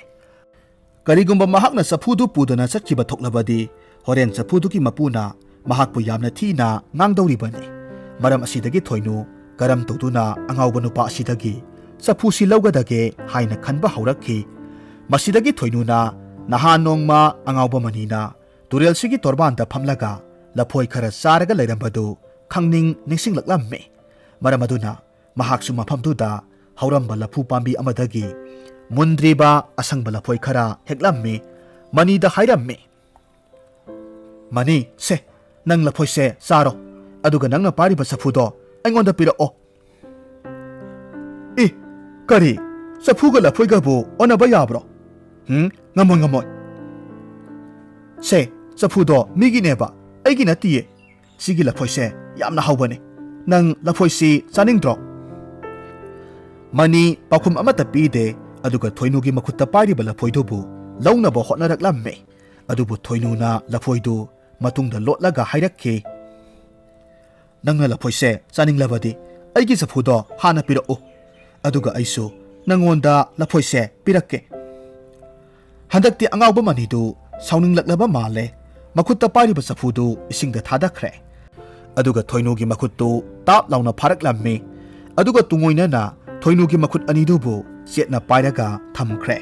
ꯀꯔꯤꯒꯨꯝꯕ ꯃꯍꯥꯛꯅ ꯆꯐꯨꯗꯨ ꯄꯨꯗꯨꯅ ꯆꯠꯈꯤꯕ ꯊꯣꯛꯂꯕꯗꯤ ꯍꯣꯔꯦꯟ ꯆꯐꯨꯗꯨꯒꯤ ꯃꯄꯨꯅ ꯃꯍꯥꯛꯄꯨ ꯌꯥꯝꯅ ꯊꯤꯅ ꯉꯥꯡꯗꯧꯔꯤꯕꯅꯤ꯫ ꯃꯔꯝ ꯑꯁꯤꯗꯒꯤ ꯊꯣꯏꯅꯨ ꯀꯔꯝ ꯇꯧꯗꯨꯅ ꯑꯉꯥꯎꯕ ꯅꯨꯄꯥ ꯑꯁꯤꯗꯒꯤ ꯆꯐꯨꯁꯤ ꯂꯧꯒꯗꯒꯦ ꯍꯥꯏꯅ ꯈꯟꯕ ꯍꯧꯔꯛꯈꯤ꯫ ꯃꯁꯤꯗꯒꯤ ꯊꯣꯏꯅꯨꯅ ꯅꯍꯥꯟ ꯅꯣꯡꯃ ꯑꯉꯥꯎꯕ ꯃꯅꯤꯅ ꯇꯨꯔꯦꯜꯁꯤꯒꯤ ꯇꯣꯔꯕꯥꯟꯗ ꯐꯝꯂꯒ ꯂꯐꯣꯏ ꯈꯔ ꯆꯥꯔꯒ ꯂꯩꯔꯝꯕꯗꯨ ꯈꯪꯅꯤꯡ ꯅꯤꯡꯁꯤꯡꯂꯛꯂꯝꯃꯤ꯫ ꯃꯔꯝ ꯑꯗꯨꯅ ꯃꯍꯥꯛꯁꯨ ꯃꯐꯝꯗꯨꯗ ꯍꯧꯔꯝꯕ ꯂꯐꯨ ꯄꯥꯝꯕꯤ ꯑꯃꯗꯒꯤ ꯃꯨꯟꯗ꯭ꯔꯤꯕ ꯑꯁꯪꯕ ꯂꯐꯣꯏ ꯈꯔ ꯍꯦꯛꯂꯝꯃꯤ꯫ ꯃꯅꯤꯗ ꯍꯥꯏꯔꯝꯃꯤ, "ꯃꯅꯤ, ꯁꯦ, ꯅꯪ ꯂꯐꯣꯏꯁꯦ ꯆꯥꯔꯣ, ꯑꯗꯨꯒ ꯅꯪꯅ ꯄꯥꯏꯔꯤꯕ ꯆꯐꯨꯗꯣ ꯑꯩꯉꯣꯟꯗ ꯄꯤꯔꯛꯑꯣ꯫" "ꯏ, ꯀꯔꯤ? ꯆꯐꯨꯒ ꯂꯐꯣꯏꯒꯕꯨ ꯑꯣꯟꯅꯕ ꯌꯥꯕ꯭ꯔꯣ? ꯎꯝ, ꯉꯝꯃꯣꯏ, ꯉꯝꯃꯣꯏ꯫" "ꯁꯦ, ꯆꯐꯨꯗꯣ ꯃꯤꯒꯤꯅꯦꯕ, ꯑꯩꯒꯤ ꯅꯠꯇꯤꯌꯦ꯫ ꯁꯤꯒꯤ ꯂꯐꯣꯏꯁꯦ ꯌꯥꯝꯅ ꯍꯥꯎꯕꯅꯦ꯫ ꯅꯪ ꯂꯐꯣꯏꯁꯤ ꯆꯥꯅꯤꯡꯗ꯭ꯔꯣ?" ꯃꯅꯤ ꯄꯥꯎꯈꯨꯝ ꯑꯃꯠꯇ ꯄꯤꯗꯦ, ꯑꯗꯨꯒ ꯊꯣꯏꯅꯨꯒꯤ ꯃꯈꯨꯠꯇ ꯄꯥꯏꯔꯤꯕ ꯂꯐꯣꯏꯗꯨꯕꯨ ꯂꯧꯅꯕ ꯍꯣꯠꯅꯔꯛꯂꯝꯃꯤ꯫ ꯑꯗꯨꯕꯨ ꯊꯣꯏꯅꯨꯅ ꯂꯐꯣꯏꯗꯨ ꯃꯇꯨꯡꯗ ꯂꯣꯠꯂꯒ ꯍꯥꯏꯔꯛꯈꯤ, "ꯅꯪꯅ ꯂꯐꯣꯏꯁꯦ ꯆꯥꯅꯤꯡꯂꯕꯗꯤ ꯑꯩꯒꯤ ꯆꯐꯨꯗꯣ ꯍꯥꯟꯅ ꯄꯤꯔꯛꯎ, ꯑꯗꯨꯒ ꯑꯩꯁꯨ ꯅꯪꯉꯣꯟꯗ ꯂꯐꯣꯏꯁꯦ ꯄꯤꯔꯛꯀꯦ꯫" ꯍꯟꯗꯛꯇꯤ ꯑꯉꯥꯎꯕ ꯃꯅꯤꯗꯨ ꯁꯥꯎꯅꯤꯡꯂꯛꯂꯕ ꯃꯥꯜꯂꯦ꯫ ꯃꯈꯨꯠꯇ ꯄꯥꯏꯔꯤꯕ ꯆꯐꯨꯗꯨ ꯏꯁꯤꯡꯗ ꯊꯥꯗꯈ꯭ꯔꯦ꯫ ꯑꯗꯨꯒ ꯊꯣꯏꯅꯨꯒꯤ ꯃꯈꯨꯠꯇꯨ ꯇꯥꯞ ꯂꯥꯎꯅ ꯐꯥꯔꯛꯂꯝꯃꯤ꯫ ꯑꯗꯨꯒ ꯇꯨꯡꯑꯣꯏꯅꯅ ꯊꯣꯏꯅꯨꯒꯤ ꯃꯈꯨꯠ ꯑꯅꯤꯗꯨꯕꯨ ꯆꯦꯠꯅ ꯄꯥꯏꯔꯒ ꯊꯝꯈ꯭ꯔꯦ꯫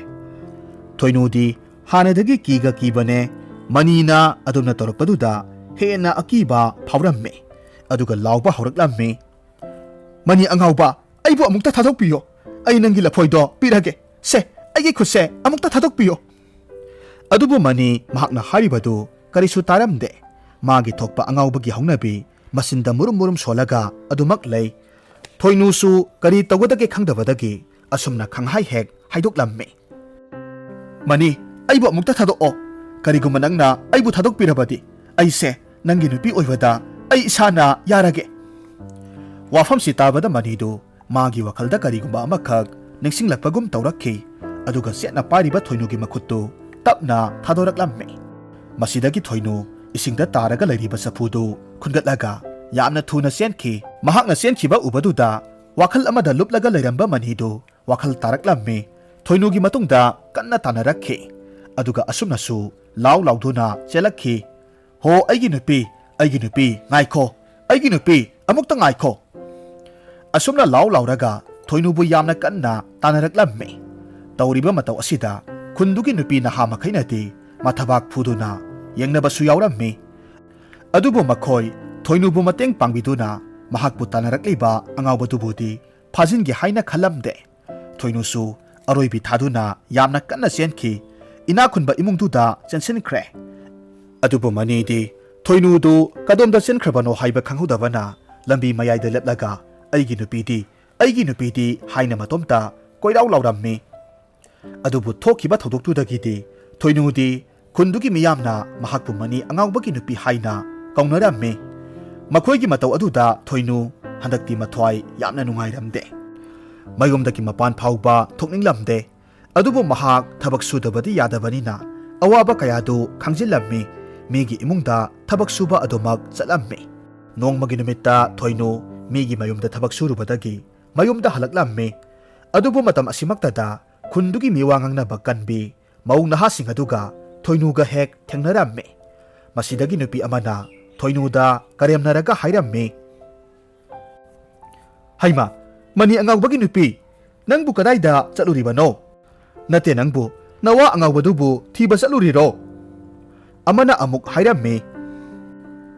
ꯊꯣꯏꯅꯨꯗꯤ ꯍꯥꯟꯅꯗꯒꯤ ꯀꯤꯒ ꯀꯤꯕꯅꯦ꯫ ꯃꯅꯤꯅ ꯑꯗꯨꯝꯅ ꯇꯧꯔꯛꯄꯗꯨꯗ ꯍꯦꯟꯅ ꯑꯀꯤꯕ ꯐꯥꯎꯔꯝꯃꯤ꯫ ꯑꯗꯨꯒ ꯂꯥꯎꯕ ꯍꯧꯔꯛꯂꯝꯃꯤ, "ꯃꯅꯤ ꯑꯉꯥꯎꯕ, ꯑꯩꯕꯨ ꯑꯃꯨꯛꯇ ꯊꯥꯗꯣꯛꯄꯤꯌꯣ꯫ ꯑꯩ ꯅꯪꯒꯤ ꯂꯐꯣꯏꯗꯣ ꯄꯤꯔꯒꯦ꯫ ꯁꯦ, ꯑꯩꯒꯤ ꯈꯨꯠꯁꯦ ꯑꯃꯨꯛꯇ ꯊꯥꯗꯣꯛꯄꯤꯌꯣ꯫" ꯑꯗꯨꯕꯨ ꯃꯅꯤ ꯃꯍꯥꯛꯅ ꯍꯥꯏꯔꯤꯕꯗꯨ ꯀꯔꯤꯁꯨ ꯇꯥꯔꯝꯗꯦ꯫ ꯃꯥꯒꯤ ꯊꯣꯛꯄ ꯑꯉꯥꯎꯕꯒꯤ ꯍꯧꯅꯕꯤ ꯃꯆꯤꯟꯗ ꯃꯨꯔꯨꯝ ꯃꯨꯔꯨꯝ ꯁꯣꯜꯂꯒ ꯑꯗꯨꯃꯛ ꯂꯩ꯫ ꯊꯣꯏꯅꯨꯁꯨ ꯀꯔꯤ ꯇꯧꯒꯗꯒꯦ ꯈꯪꯗꯕꯗꯒꯤ ꯑꯁꯨꯝꯅ ꯈꯪꯍꯥꯏ ꯍꯦꯛ ꯍꯥꯏꯗꯣꯛꯂꯝꯃꯤ, "ꯃꯅꯤ, ꯑꯩꯕꯨ ꯑꯃꯨꯛꯇ ꯊꯥꯗꯣꯛꯑꯣ꯫ ꯀꯔꯤꯒꯨꯝꯕ ꯅꯪꯅ ꯑꯩꯕꯨ ꯊꯥꯗꯣꯛꯄꯤꯔꯕꯗꯤ ꯑꯩꯁꯦ ꯅꯪꯒꯤ ꯅꯨꯄꯤ ꯑꯣꯏꯕꯗ ꯑꯩ ꯏꯁꯥꯅ ꯌꯥꯔꯒꯦ꯫" ꯋꯥꯐꯝꯁꯤ ꯇꯥꯕꯗ ꯃꯅꯤꯗꯨ ꯃꯥꯒꯤ ꯋꯥꯈꯜꯗ ꯀꯔꯤꯒꯨꯝꯕ ꯑꯃꯈꯛ ꯅꯤꯡꯁꯤꯡꯂꯛꯄꯒꯨꯝ ꯇꯧꯔꯛꯈꯤ꯫ ꯑꯗꯨꯒ ꯆꯦꯠꯅ ꯄꯥꯏꯔꯤꯕ ꯊꯣꯏꯅꯨꯒꯤ ꯃꯈꯨꯠꯇꯨ ꯇꯞꯅ ꯊꯥꯗꯣꯔꯛꯂꯝꯃꯤ꯫ ꯃꯁꯤꯗꯒꯤ ꯊꯣꯏꯅꯨ ꯏꯁꯤꯡꯗ ꯇꯥꯔꯒ ꯂꯩꯔꯤꯕ ꯆꯐꯨꯗꯨ ꯈꯨꯟꯒꯠꯂꯒ ꯌꯥꯝꯅ ꯊꯨꯅ ꯆꯦꯟꯈꯤ꯫ ꯃꯍꯥꯛꯅ ꯆꯦꯟꯈꯤꯕ ꯎꯕꯗꯨꯗ ꯋꯥꯈꯜ ꯑꯃꯗ ꯂꯨꯞꯂꯒ ꯂꯩꯔꯝꯕ ꯃꯅꯤꯗꯨ ꯋꯥꯈꯜ ꯇꯥꯔꯛꯂꯝꯃꯤ꯫ ꯊꯣꯏꯅꯨꯒꯤ ꯃꯇꯨꯡꯗ ꯀꯟꯅ ꯇꯥꯟꯅꯔꯛꯈꯤ꯫ ꯑꯗꯨꯒ ꯑꯁꯨꯝꯅꯁꯨ ꯂꯥꯎ ꯂꯥꯎꯗꯨꯅ ꯆꯦꯜꯂꯛꯈꯤ, "ꯍꯣ, ꯑꯩꯒꯤ ꯅꯨꯄꯤ, ꯑꯩꯒꯤ ꯅꯨꯄꯤ, ꯉꯥꯏꯈꯣ, ꯑꯩꯒꯤ ꯅꯨꯄꯤ, ꯑꯃꯨꯛꯇ ꯉꯥꯏꯈꯣ!" ꯑꯁꯨꯝꯅ ꯂꯥꯎ ꯂꯥꯎꯔꯒ ꯊꯣꯏꯅꯨꯕꯨ ꯌꯥꯝꯅ ꯀꯟꯅ ꯇꯥꯟꯅꯔꯛꯂꯝꯃꯤ꯫ ꯇꯧꯔꯤꯕ ꯃꯇꯧ ꯑꯁꯤꯗ ꯈꯨꯟꯗꯨꯒꯤ ꯅꯨꯄꯤ ꯅꯍꯥ ꯃꯈꯩꯅꯗꯤ ꯃꯊꯕꯥꯛ ꯐꯨꯗꯨꯅ ꯌꯦꯡꯅꯕꯁꯨ ꯌꯥꯎꯔꯝꯃꯤ꯫ ꯑꯗꯨꯕꯨ ꯃꯈꯣꯏ ꯊꯣꯏꯅꯨꯕꯨ ꯃꯇꯦꯡ ꯄꯥꯡꯕꯤꯗꯨꯅ ꯃꯍꯥꯛꯄꯨ ꯇꯥꯟꯅꯔꯛꯂꯤꯕ ꯑꯉꯥꯎꯕꯗꯨꯕꯨꯗꯤ ꯐꯥꯖꯤꯟꯒꯦ ꯍꯥꯏꯅ ꯈꯜꯂꯝꯗꯦ꯫ ꯊꯣꯏꯅꯨꯁꯨ ꯑꯔꯣꯏꯕꯤ ꯊꯥꯗꯨꯅ ꯌꯥꯝꯅ ꯀꯟꯅ ꯆꯦꯟꯈꯤ꯫ ꯏꯅꯥꯛ ꯈꯨꯟꯕ ꯏꯃꯨꯡꯗꯨꯗ ꯆꯦꯟꯁꯤꯟꯈ꯭ꯔꯦ꯫ ꯑꯗꯨꯕꯨ ꯃꯅꯤꯗꯤ ꯊꯣꯏꯅꯨꯗꯨ ꯀꯗꯣꯝꯗ ꯆꯦꯟꯈ꯭ꯔꯕꯅꯣ ꯍꯥꯏꯕ ꯈꯪꯍꯧꯗꯕꯅ ꯂꯝꯕꯤ ꯃꯌꯥꯏꯗ ꯂꯦꯞꯂꯒ, "ꯑꯩꯒꯤ ꯅꯨꯄꯤꯗꯤ, ꯑꯩꯒꯤ ꯅꯨꯄꯤꯗꯤ" ꯍꯥꯏꯅ ꯃꯇꯣꯝꯇ ꯀꯣꯏꯂꯥꯎ ꯂꯥꯎꯔꯝꯃꯤ꯫ ꯑꯗꯨꯕꯨ ꯊꯣꯛꯈꯤꯕ ꯊꯧꯗꯣꯛꯇꯨꯗꯒꯤꯗꯤ ꯊꯣꯏꯅꯨꯗꯤ ꯈꯨꯟꯗꯨꯒꯤ ꯃꯤꯌꯥꯝꯅ ꯃꯍꯥꯛꯄꯨ ꯃꯅꯤ ꯑꯉꯥꯎꯕꯒꯤ ꯅꯨꯄꯤ ꯍꯥꯏꯅ ꯀꯧꯅꯔꯝꯃꯤ꯫ ꯃꯈꯣꯏꯒꯤ ꯃꯇꯧ ꯑꯗꯨꯗ ꯊꯣꯏꯅꯨ ꯍꯟꯗꯛꯇꯤ ꯃꯊ꯭ꯋꯥꯏ ꯌꯥꯝꯅ ꯅꯨꯡꯉꯥꯏꯔꯝꯗꯦ꯫ ꯃꯌꯨꯝꯗꯒꯤ ꯃꯄꯥꯟ ꯐꯥꯎꯕ ꯊꯣꯛꯅꯤꯡꯂꯝꯗꯦ꯫ ꯑꯗꯨꯕꯨ ꯃꯍꯥꯛ ꯊꯕꯛ ꯁꯨꯗꯕꯗꯤ ꯌꯥꯗꯕꯅꯤꯅ ꯑꯋꯥꯕ ꯀꯌꯥꯗꯨ ꯈꯪꯖꯤꯜꯂꯝꯃꯤ꯫ ꯃꯤꯒꯤ ꯏꯃꯨꯡꯗ ꯊꯕꯛ ꯁꯨꯕ ꯑꯗꯨꯃꯛ ꯆꯠꯂꯝꯃꯤ꯫ ꯅꯣꯡꯃꯒꯤ ꯅꯨꯃꯤꯠꯇ ꯊꯣꯏꯅꯨ ꯃꯤꯒꯤ ꯃꯌꯨꯝꯗ ꯊꯕꯛ ꯁꯨꯔꯨꯕꯗꯒꯤ ꯃꯌꯨꯝꯗ ꯍꯜꯂꯛꯂꯝꯃꯤ꯫ ꯑꯗꯨꯕꯨ ꯃꯇꯝ ꯑꯁꯤꯃꯛꯇꯗ ꯈꯨꯟꯗꯨꯒꯤ ꯃꯤꯋꯥ ꯉꯥꯡꯅꯕ ꯀꯟꯕꯤ ꯃꯧ ꯅꯍꯥꯁꯤꯡ ꯑꯗꯨꯒ ꯊꯣꯏꯅꯨꯒ ꯍꯦꯛ ꯊꯦꯡꯅꯔꯝꯃꯤ꯫ ꯃꯁꯤꯗꯒꯤ ꯅꯨꯄꯤ ꯑꯃꯅ ꯊꯣꯏꯅꯨꯗ ꯀꯔꯦꯝꯅꯔꯒ ꯍꯥꯏꯔꯝꯃꯤ, "ꯍꯩꯃꯥ, ꯃꯅꯤ ꯑꯉꯥꯎꯕꯒꯤ ꯅꯨꯄꯤ, ꯅꯪꯕꯨ ꯀꯗꯥꯏꯗ ꯆꯠꯂꯨꯔꯤꯕꯅꯣ? ꯅꯠꯇꯦ, ꯅꯪꯕꯨ ꯅꯋꯥ ꯑꯉꯥꯎꯕꯗꯨꯕꯨ ꯊꯤꯕ ꯆꯠꯂꯨꯔꯤꯔꯣ?" ꯑꯃꯅ ꯑꯃꯨꯛ ꯍꯥꯏꯔꯝꯃꯤ,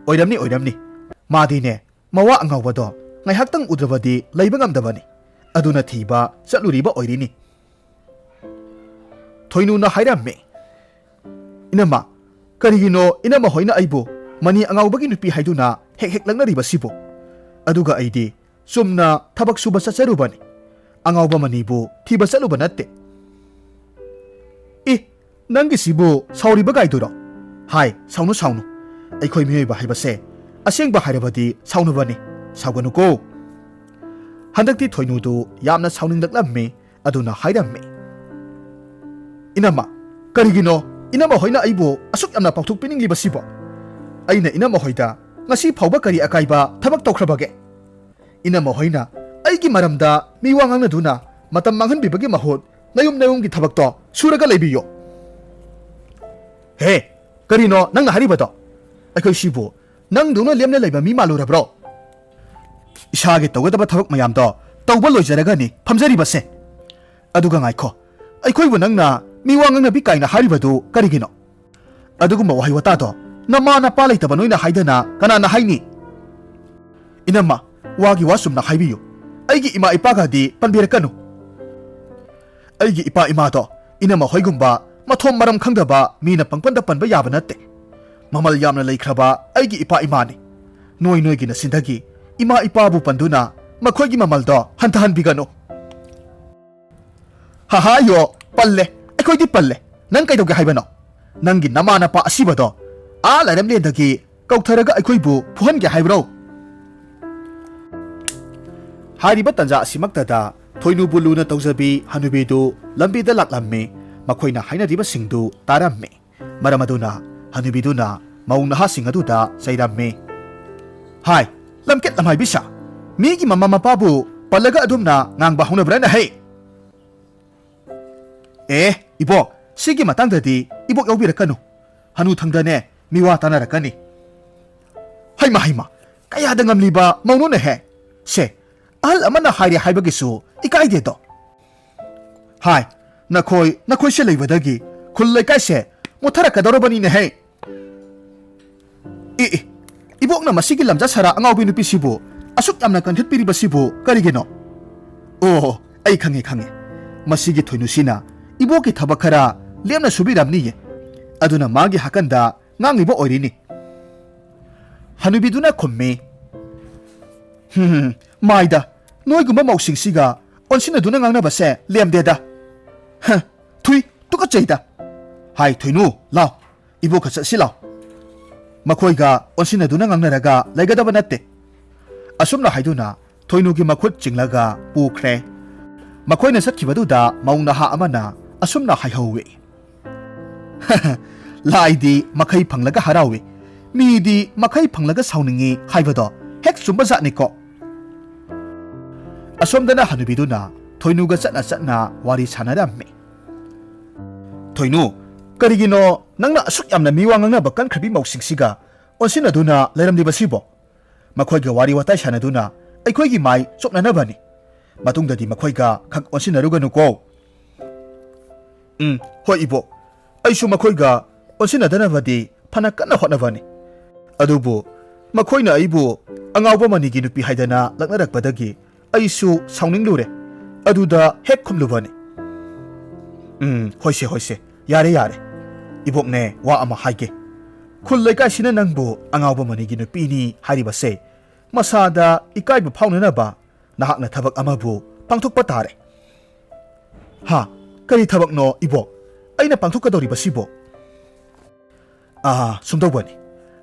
"ꯑꯣꯏꯔꯝꯅꯤ, ꯑꯣꯏꯔꯝꯅꯤ꯫ ꯃꯥꯗꯤꯅꯦ, ꯃꯋꯥ ꯑꯉꯥꯎꯕꯗꯣ ꯉꯥꯏꯍꯥꯛꯇꯪ ꯎꯗ꯭ꯔꯕꯗꯤ ꯂꯩꯕ ꯉꯝꯗꯕꯅꯤ꯫ ꯑꯗꯨꯅ ꯊꯤꯕ ꯆꯠꯂꯨꯔꯤꯕ ꯑꯣꯏꯔꯤꯅꯤ꯫" ꯊꯣꯏꯅꯨꯅ ꯍꯥꯏꯔꯝꯃꯤ, "ꯏꯅꯝꯃ, ꯀꯔꯤꯒꯤꯅꯣ ꯏꯅꯝꯃ ꯍꯣꯏꯅ ꯑꯩꯕꯨ ꯃꯅꯤ ꯑꯉꯥꯎꯕꯒꯤ ꯅꯨꯄꯤ ꯍꯥꯏꯗꯨꯅ ꯍꯦꯛ ꯍꯦꯛ ꯂꯛꯅꯔꯤꯕꯁꯤꯕꯨ? ꯑꯗꯨꯒ ꯑꯩꯗꯤ ꯆꯨꯝꯅ ꯊꯕꯛ ꯁꯨꯕ ꯆꯠꯆꯔꯨꯕꯅꯤ꯫ ꯑꯉꯥꯎꯕ ꯃꯅꯤꯕꯨ ꯊꯤꯕ ꯆꯠꯂꯨꯕ ꯅꯠꯇꯦ꯫" "ꯏ, ꯅꯪꯒꯤꯁꯤꯕꯨ ꯁꯥꯎꯔꯤꯕ ꯒꯥꯏꯗꯨꯔꯣ? ꯍꯥꯏ, ꯁꯥꯎꯅꯨ, ꯁꯥꯎꯅꯨ꯫ ꯑꯩꯈꯣꯏ ꯃꯤꯑꯣꯏꯕ ꯍꯥꯏꯕꯁꯦ ꯑꯁꯦꯡꯕ ꯍꯥꯏꯔꯕꯗꯤ ꯁꯥꯎꯅꯕꯅꯤ꯫ ꯁꯥꯎꯒꯅꯨꯀꯣ꯫" ꯍꯟꯗꯛꯇꯤ ꯊꯣꯏꯅꯨꯗꯨ ꯌꯥꯝꯅ ꯁꯥꯎꯅꯤꯡꯂꯛꯂꯝꯃꯤ꯫ ꯑꯗꯨꯅ ꯍꯥꯏꯔꯝꯃꯤ, "ꯏꯅꯝꯃ, ꯀꯔꯤꯒꯤꯅꯣ ꯏꯅꯝꯃ ꯍꯣꯏꯅ ꯑꯩꯕꯨ ꯑꯁꯨꯛ ꯌꯥꯝꯅ ꯄꯥꯎꯊꯣꯛ ꯄꯤꯅꯤꯡꯂꯤꯕꯁꯤꯕꯣ? ꯑꯩꯅ ꯏꯅꯝꯃ ꯍꯣꯏꯗ ꯉꯁꯤ ꯐꯥꯎꯕ ꯀꯔꯤ ꯑꯀꯥꯏꯕ ꯊꯕꯛ ꯇꯧꯈ꯭ꯔꯕꯒꯦ? ꯏꯅꯝꯃ ꯍꯣꯏꯅ ꯑꯩꯒꯤ ꯃꯔꯝꯗ ꯃꯤꯋꯥ ꯉꯥꯡꯅꯗꯨꯅ ꯃꯇꯝ ꯃꯥꯡꯍꯟꯕꯤꯕꯒꯤ ꯃꯍꯨꯠ ꯅꯌꯨꯝ ꯅꯌꯨꯝꯒꯤ ꯊꯕꯛꯇꯣ ꯁꯨꯔꯒ ꯂꯩꯕꯤꯌꯣ꯫" "ꯍꯦ, ꯀꯔꯤꯅꯣ ꯅꯪꯅ ꯍꯥꯏꯔꯤꯕꯗꯣ? ꯑꯩꯈꯣꯏ ꯁꯤꯕꯨ ꯅꯪꯗꯧꯅ ꯂꯦꯝꯅ ꯂꯩꯕ ꯃꯤ ꯃꯥꯜꯂꯨꯔꯕ꯭ꯔꯣ? ꯏꯁꯥꯒꯤ ꯇꯧꯒꯗꯕ ꯊꯕꯛ ꯃꯌꯥꯝꯗꯣ ꯇꯧꯕ ꯂꯣꯏꯖꯔꯒꯅꯤ ꯐꯝꯖꯔꯤꯕꯁꯦ꯫ ꯑꯗꯨꯒ ꯉꯥꯏꯈꯣ, ꯑꯩꯈꯣꯏꯕꯨ ꯅꯪꯅ ꯃꯤꯋꯥ ꯉꯥꯡꯅꯕꯤ ꯀꯥꯏꯅ ꯍꯥꯏꯔꯤꯕꯗꯨ ꯀꯔꯤꯒꯤꯅꯣ? ꯑꯗꯨꯒꯨꯝꯕ ꯋꯥꯍꯩ ꯋꯥꯇꯥꯗꯣ ꯅꯃꯥ ꯅꯄꯥ ꯂꯩꯇꯕ ꯅꯣꯏꯅ ꯍꯥꯏꯗꯅ ꯀꯅꯥꯅ ꯍꯥꯏꯅꯤ? ꯏꯅꯝꯃ, ꯋꯥꯒꯤ ꯋꯥ ꯆꯨꯝꯅ ꯍꯥꯏꯕꯤꯌꯨ꯫ ꯑꯩꯒꯤ ꯏꯃꯥ ꯏꯄꯥꯒꯗꯤ ꯄꯟꯕꯤꯔꯛꯀꯅꯨ꯫ ꯑꯩꯒꯤ ꯏꯄꯥ ꯏꯃꯥꯗꯣ ꯏꯅꯝꯃ ꯍꯣꯏꯒꯨꯝꯕ ꯃꯊꯣꯝ ꯃꯔꯝ ꯈꯪꯗꯕ ꯃꯤꯅ ꯄꯪꯄꯟꯗ ꯄꯟꯕ ꯌꯥꯕ ꯅꯠꯇꯦ꯫ ꯃꯃꯜ ꯌꯥꯝꯅ ꯂꯩꯈ꯭ꯔꯕ ꯑꯩꯒꯤ ꯏꯄꯥ ꯏꯃꯥꯅꯤ꯫ ꯅꯣꯏ ꯅꯣꯏꯒꯤ ꯅꯆꯤꯟꯗꯒꯤ ꯏꯃꯥ ꯏꯄꯥꯕꯨ ꯄꯟꯗꯨꯅ ꯃꯈꯣꯏꯒꯤ ꯃꯃꯜꯗꯣ ꯍꯟꯊꯍꯟꯕꯤꯒꯅꯨ꯫" "ꯍꯥꯍꯥ, ꯌꯣ, ꯄꯜꯂꯦ, ꯑꯩꯈꯣꯏꯗꯤ ꯄꯜꯂꯦ꯫ ꯅꯪ ꯀꯩꯗꯧꯒꯦ ꯍꯥꯏꯕꯅꯣ?" ꯅꯪꯒꯤ ꯅꯃꯥ ꯅꯄꯥ ꯑꯁꯤꯕꯗꯣ ꯑꯥ ꯂꯥꯏꯔꯦꯝꯂꯦꯟꯗꯒꯤ ꯀꯧꯊꯔꯒ ꯑꯩꯈꯣꯏꯕꯨ ꯐꯨꯍꯟꯒꯦ ꯍꯥꯏꯕ꯭ꯔꯣ? ꯍꯥꯏꯔꯤꯕ ꯇꯟꯖꯥ ꯑꯁꯤꯃꯛꯇꯗ ꯊꯣꯏꯅꯨꯕꯨ ꯂꯨꯅ ꯇꯧꯖꯕꯤ ꯍꯅꯨꯕꯤꯗꯨ ꯂꯝꯕꯤꯗ ꯂꯥꯛꯂꯝꯃꯤ꯫ ꯃꯈꯣꯏꯅ ꯍꯥꯏꯅꯔꯤꯕꯁꯤꯡꯗꯨ ꯇꯥꯔꯝꯃꯤ꯫ ꯃꯔꯝ ꯑꯗꯨꯅ ꯍꯅꯨꯕꯤꯗꯨꯅ ꯃꯧ ꯅꯍꯥꯁꯤꯡ ꯑꯗꯨꯗ ꯆꯩꯔꯝꯃꯤ꯫ "ꯍꯥꯏ, ꯂꯝꯀꯦꯠ ꯂꯝꯍꯥꯏꯕꯤ ꯁꯥ, ꯃꯤꯒꯤ ꯃꯃꯥ ꯃꯄꯥꯕꯨ ꯄꯜꯂꯒ ꯑꯗꯨꯝꯅ ꯉꯥꯡꯕ ꯍꯧꯅꯕ꯭ꯔꯥꯅ ꯍꯦ?" "ꯑꯦ, ꯏꯕꯣꯛ, ꯁꯤꯒꯤ ꯃꯇꯥꯡꯗꯗꯤ ꯏꯕꯣꯛ ꯌꯥꯎꯕꯤꯔꯛꯀꯅꯨ꯫ ꯍꯅꯨ ꯊꯪꯗꯅꯦ ꯃꯤꯋꯥ ꯇꯥꯅꯔꯛꯀꯅꯤ꯫" "ꯍꯩꯃ, ꯍꯩꯃ, ꯀꯌꯥꯗ ꯉꯝꯂꯤꯕ ꯃꯧꯅꯣꯅꯦꯍꯦ? ꯁꯦ, ꯑꯍꯜ ꯑꯃꯅ ꯍꯥꯏꯔꯦ ꯍꯥꯏꯕꯒꯤꯁꯨ ꯏꯀꯥꯏꯗꯦꯗꯣ?" "ꯍꯥꯏ, ꯅꯈꯣꯏ, ꯅꯈꯣꯏꯁꯦ ꯂꯩꯕꯗꯒꯤ ꯈꯨꯜ ꯂꯩꯀꯥꯏꯁꯦ ꯃꯨꯠꯊꯔꯛꯀꯗꯧꯔꯕꯅꯤꯅꯦꯍꯦ꯫" "ꯏ, ꯏ, ꯏꯕꯣꯛꯅ ꯃꯁꯤꯒꯤ ꯂꯝꯖꯥ ꯁꯥꯔꯥ ꯑꯉꯥꯎꯕꯤ ꯅꯨꯄꯤꯁꯤꯕꯨ ꯑꯁꯨꯛ ꯌꯥꯝꯅ ꯀꯟꯈꯠꯄꯤꯔꯤꯕꯁꯤꯕꯨ ꯀꯔꯤꯒꯤꯅꯣ? ꯑꯣ, ꯑꯩ ꯈꯪꯉꯦ, ꯈꯪꯉꯦ꯫ ꯃꯁꯤꯒꯤ ꯊꯣꯏꯅꯨꯁꯤꯅ ꯏꯕꯣꯛꯀꯤ ꯊꯕꯛ ꯈꯔ ꯂꯦꯝꯅ ꯁꯨꯕꯤꯔꯝꯅꯤꯌꯦ꯫ ꯑꯗꯨꯅ ꯃꯥꯒꯤ ꯍꯥꯀꯟꯗ ꯉꯥꯡꯂꯤꯕ ꯑꯣꯏꯔꯤꯅꯤ꯫" ꯍꯅꯨꯕꯤꯗꯨꯅ ꯈꯨꯝꯃꯤ, "ꯍꯝ, ꯃꯥꯏꯗ, ꯅꯣꯏꯒꯨꯝꯕ ꯃꯧꯁꯤꯡꯁꯤꯒ ꯑꯣꯟꯁꯤꯟꯅꯗꯨꯅ ꯉꯥꯡꯅꯕꯁꯦ ꯂꯦꯝꯗꯦꯗ꯫ ꯍ, ꯊꯨꯏ, ꯇꯨꯀꯠꯆꯩꯗ꯫ ꯍꯥꯏ ꯊꯣꯏꯅꯨ, ꯂꯥꯎ, ꯏꯕꯣꯛꯀ ꯆꯠꯁꯤ ꯂꯥꯎ꯫ ꯃꯈꯣꯏꯒ ꯑꯣꯟꯁꯤꯟꯅꯗꯨꯅ ꯉꯥꯡꯅꯔꯒ ꯂꯩꯒꯗꯕ ꯅꯠꯇꯦ꯫" ꯑꯁꯨꯝꯅ ꯍꯥꯏꯗꯨꯅ ꯊꯣꯏꯅꯨꯒꯤ ꯃꯈꯨꯠ ꯆꯤꯡꯂꯒ ꯄꯨꯈ꯭ꯔꯦ꯫ ꯃꯈꯣꯏꯅ ꯆꯠꯈꯤꯕꯗꯨꯗ ꯃꯧ ꯅꯍꯥ ꯑꯃꯅ ꯑꯁꯨꯝꯅ ꯍꯥꯏꯍꯧꯋꯤ, "ꯂꯥꯏꯗꯤ ꯃꯈꯩ ꯐꯪꯂꯒ ꯍꯔꯥꯎꯏ, ꯃꯤꯗꯤ ꯃꯈꯩ ꯐꯪꯂꯒ ꯁꯥꯎꯅꯤꯡꯏ ꯍꯥꯏꯕꯗꯣ ꯍꯦꯛ ꯆꯨꯝꯕ ꯖꯥꯠꯅꯤꯀꯣ꯫" ꯑꯁꯣꯝꯗꯅ ꯍꯅꯨꯕꯤꯗꯨꯅ ꯊꯣꯏꯅꯨꯒ ꯆꯠꯅ ꯆꯠꯅ ꯋꯥꯔꯤ ꯁꯥꯟꯅꯔꯝꯃꯤ꯫ "ꯊꯣꯏꯅꯨ, ꯀꯔꯤꯒꯤꯅꯣ ꯅꯪꯅ ꯑꯁꯨꯛ ꯌꯥꯝꯅ ꯃꯤꯋꯥ ꯉꯥꯡꯅꯕ ꯀꯟꯈ꯭ꯔꯕꯤ ꯃꯧꯁꯤꯡꯁꯤꯒ ꯑꯣꯟꯁꯤꯟꯅꯗꯨꯅ ꯂꯩꯔꯝꯂꯤꯕꯁꯤꯕꯣ? ꯃꯈꯣꯏꯒ ꯋꯥꯔꯤ ꯋꯥꯇꯥꯏ ꯁꯥꯟꯅꯗꯨꯅ ꯑꯩꯈꯣꯏꯒꯤ ꯃꯥꯏ ꯆꯣꯞꯅꯅꯕꯅꯤ꯫ ꯃꯇꯨꯡꯗꯗꯤ ꯃꯈꯣꯏꯒ ꯈꯛ ꯑꯣꯟꯁꯤꯟꯅꯔꯨꯒꯅꯨꯀꯣ꯫" "ꯎꯝ, ꯍꯣꯏ ꯏꯕꯣꯛ, ꯑꯩꯁꯨ ꯃꯈꯣꯏꯒ ꯑꯣꯟꯁꯤꯟꯅꯗꯅꯕꯗꯤ ꯐꯅ ꯀꯟꯅ ꯍꯣꯠꯅꯕꯅꯤ꯫ ꯑꯗꯨꯕꯨ ꯃꯈꯣꯏꯅ ꯑꯩꯕꯨ ꯑꯉꯥꯎꯕ ꯃꯅꯤꯒꯤ ꯅꯨꯄꯤ ꯍꯥꯏꯗꯅ ꯂꯛꯅꯔꯛꯄꯗꯒꯤ ꯑꯩꯁꯨ ꯁꯥꯎꯅꯤꯡꯂꯨꯔꯦ꯫ ꯑꯗꯨꯗ ꯍꯦꯛ ꯈꯨꯝꯂꯨꯕꯅꯤ꯫" "ꯎꯝ, ꯍꯣꯏꯁꯦ, ꯍꯣꯏꯁꯦ, ꯌꯥꯔꯦ, ꯌꯥꯔꯦ꯫ ꯏꯕꯣꯛꯅꯦ, ꯋꯥ ꯑꯃ ꯍꯥꯏꯒꯦ꯫ ꯈꯨꯜ ꯂꯩꯀꯥꯏꯁꯤꯅ ꯅꯪꯕꯨ ꯑꯉꯥꯎꯕ ꯃꯅꯤꯒꯤ ꯅꯨꯄꯤꯅꯤ ꯍꯥꯏꯔꯤꯕꯁꯦ ꯃꯁꯥꯗ ꯏꯀꯥꯏꯕ ꯐꯥꯎꯅꯅꯕ ꯅꯍꯥꯛꯅ ꯊꯕꯛ ꯑꯃꯕꯨ ꯄꯥꯡꯊꯣꯛꯄ ꯇꯥꯔꯦ꯫" "ꯍꯥ? ꯀꯔꯤ ꯊꯕꯛꯅꯣ ꯏꯕꯣꯛ? ꯑꯩꯅ ꯄꯥꯡꯊꯣꯛꯀꯗꯧꯔꯤꯕꯁꯤꯕꯣ?" ꯑꯥ, ꯁꯨꯝꯗꯧꯕꯅꯤ꯫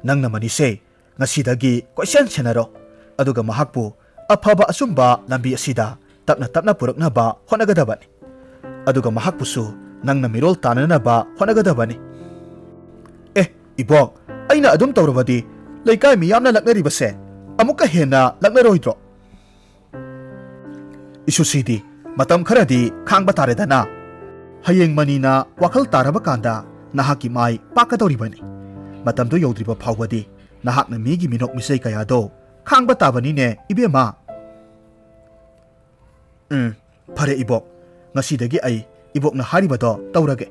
ꯅꯪꯅ ꯃꯅꯤꯁꯦ ꯉꯁꯤꯗꯒꯤ ꯀꯣꯏꯁꯦꯟ ꯁꯦꯟꯅꯔꯣ, ꯑꯗꯨꯒ ꯃꯍꯥꯛꯄꯨ ꯑꯐꯕ ꯑꯆꯨꯝꯕ ꯂꯝꯕꯤ ꯑꯁꯤꯗ ꯇꯞꯅ ꯇꯞꯅ ꯄꯨꯔꯛꯅꯕ ꯍꯣꯠꯅꯒꯗꯕꯅꯤ꯫ ꯑꯗꯨꯒ ꯃꯍꯥꯛꯄꯨꯁꯨ ꯅꯪꯅ ꯃꯤꯔꯣꯜ ꯇꯥꯟꯅꯅꯕ ꯍꯣꯠꯅꯒꯗꯕꯅꯤ꯫ ꯑꯦ, ꯏꯕꯣꯛ, ꯑꯩꯅ ꯑꯗꯨꯝ ꯇꯧꯔꯕꯗꯤ ꯂꯩꯀꯥꯏ ꯃꯤꯌꯥꯝꯅ ꯂꯛꯅꯔꯤꯕꯁꯦ ꯑꯃꯨꯛꯀ ꯍꯦꯟꯅ ꯂꯛꯅꯔꯣꯏꯗ꯭ꯔꯣ? ꯏꯁꯨꯁꯤꯗꯤ, ꯃꯇꯝ ꯈꯔꯗꯤ ꯈꯥꯡꯕ ꯇꯥꯔꯦꯗꯅ꯫ ꯍꯌꯦꯡ ꯃꯅꯤꯅ ꯋꯥꯈꯜ ꯇꯥꯔꯕ ꯀꯥꯟꯗ ꯅꯍꯥꯛꯀꯤ ꯃꯥꯏ ꯄꯥꯛꯀꯗꯧꯔꯤꯕꯅꯤ꯫ ꯃꯇꯝꯗꯨ ꯌꯧꯗ꯭ꯔꯤꯕ ꯐꯥꯎꯕꯗꯤ ꯅꯍꯥꯛꯅ ꯃꯤꯒꯤ ꯃꯤꯅꯣꯛ ꯃꯤꯆꯩ ꯀꯌꯥꯗꯣ ꯈꯥꯡꯕ ꯇꯥꯕꯅꯤꯅꯦ, ꯏꯕꯦꯝꯃ꯫ ꯎꯝ, ꯐꯔꯦ ꯏꯕꯣꯛ, ꯉꯁꯤꯗꯒꯤ ꯑꯩ ꯏꯕꯣꯛꯅ ꯍꯥꯏꯔꯤꯕꯗꯣ ꯇꯧꯔꯒꯦ꯫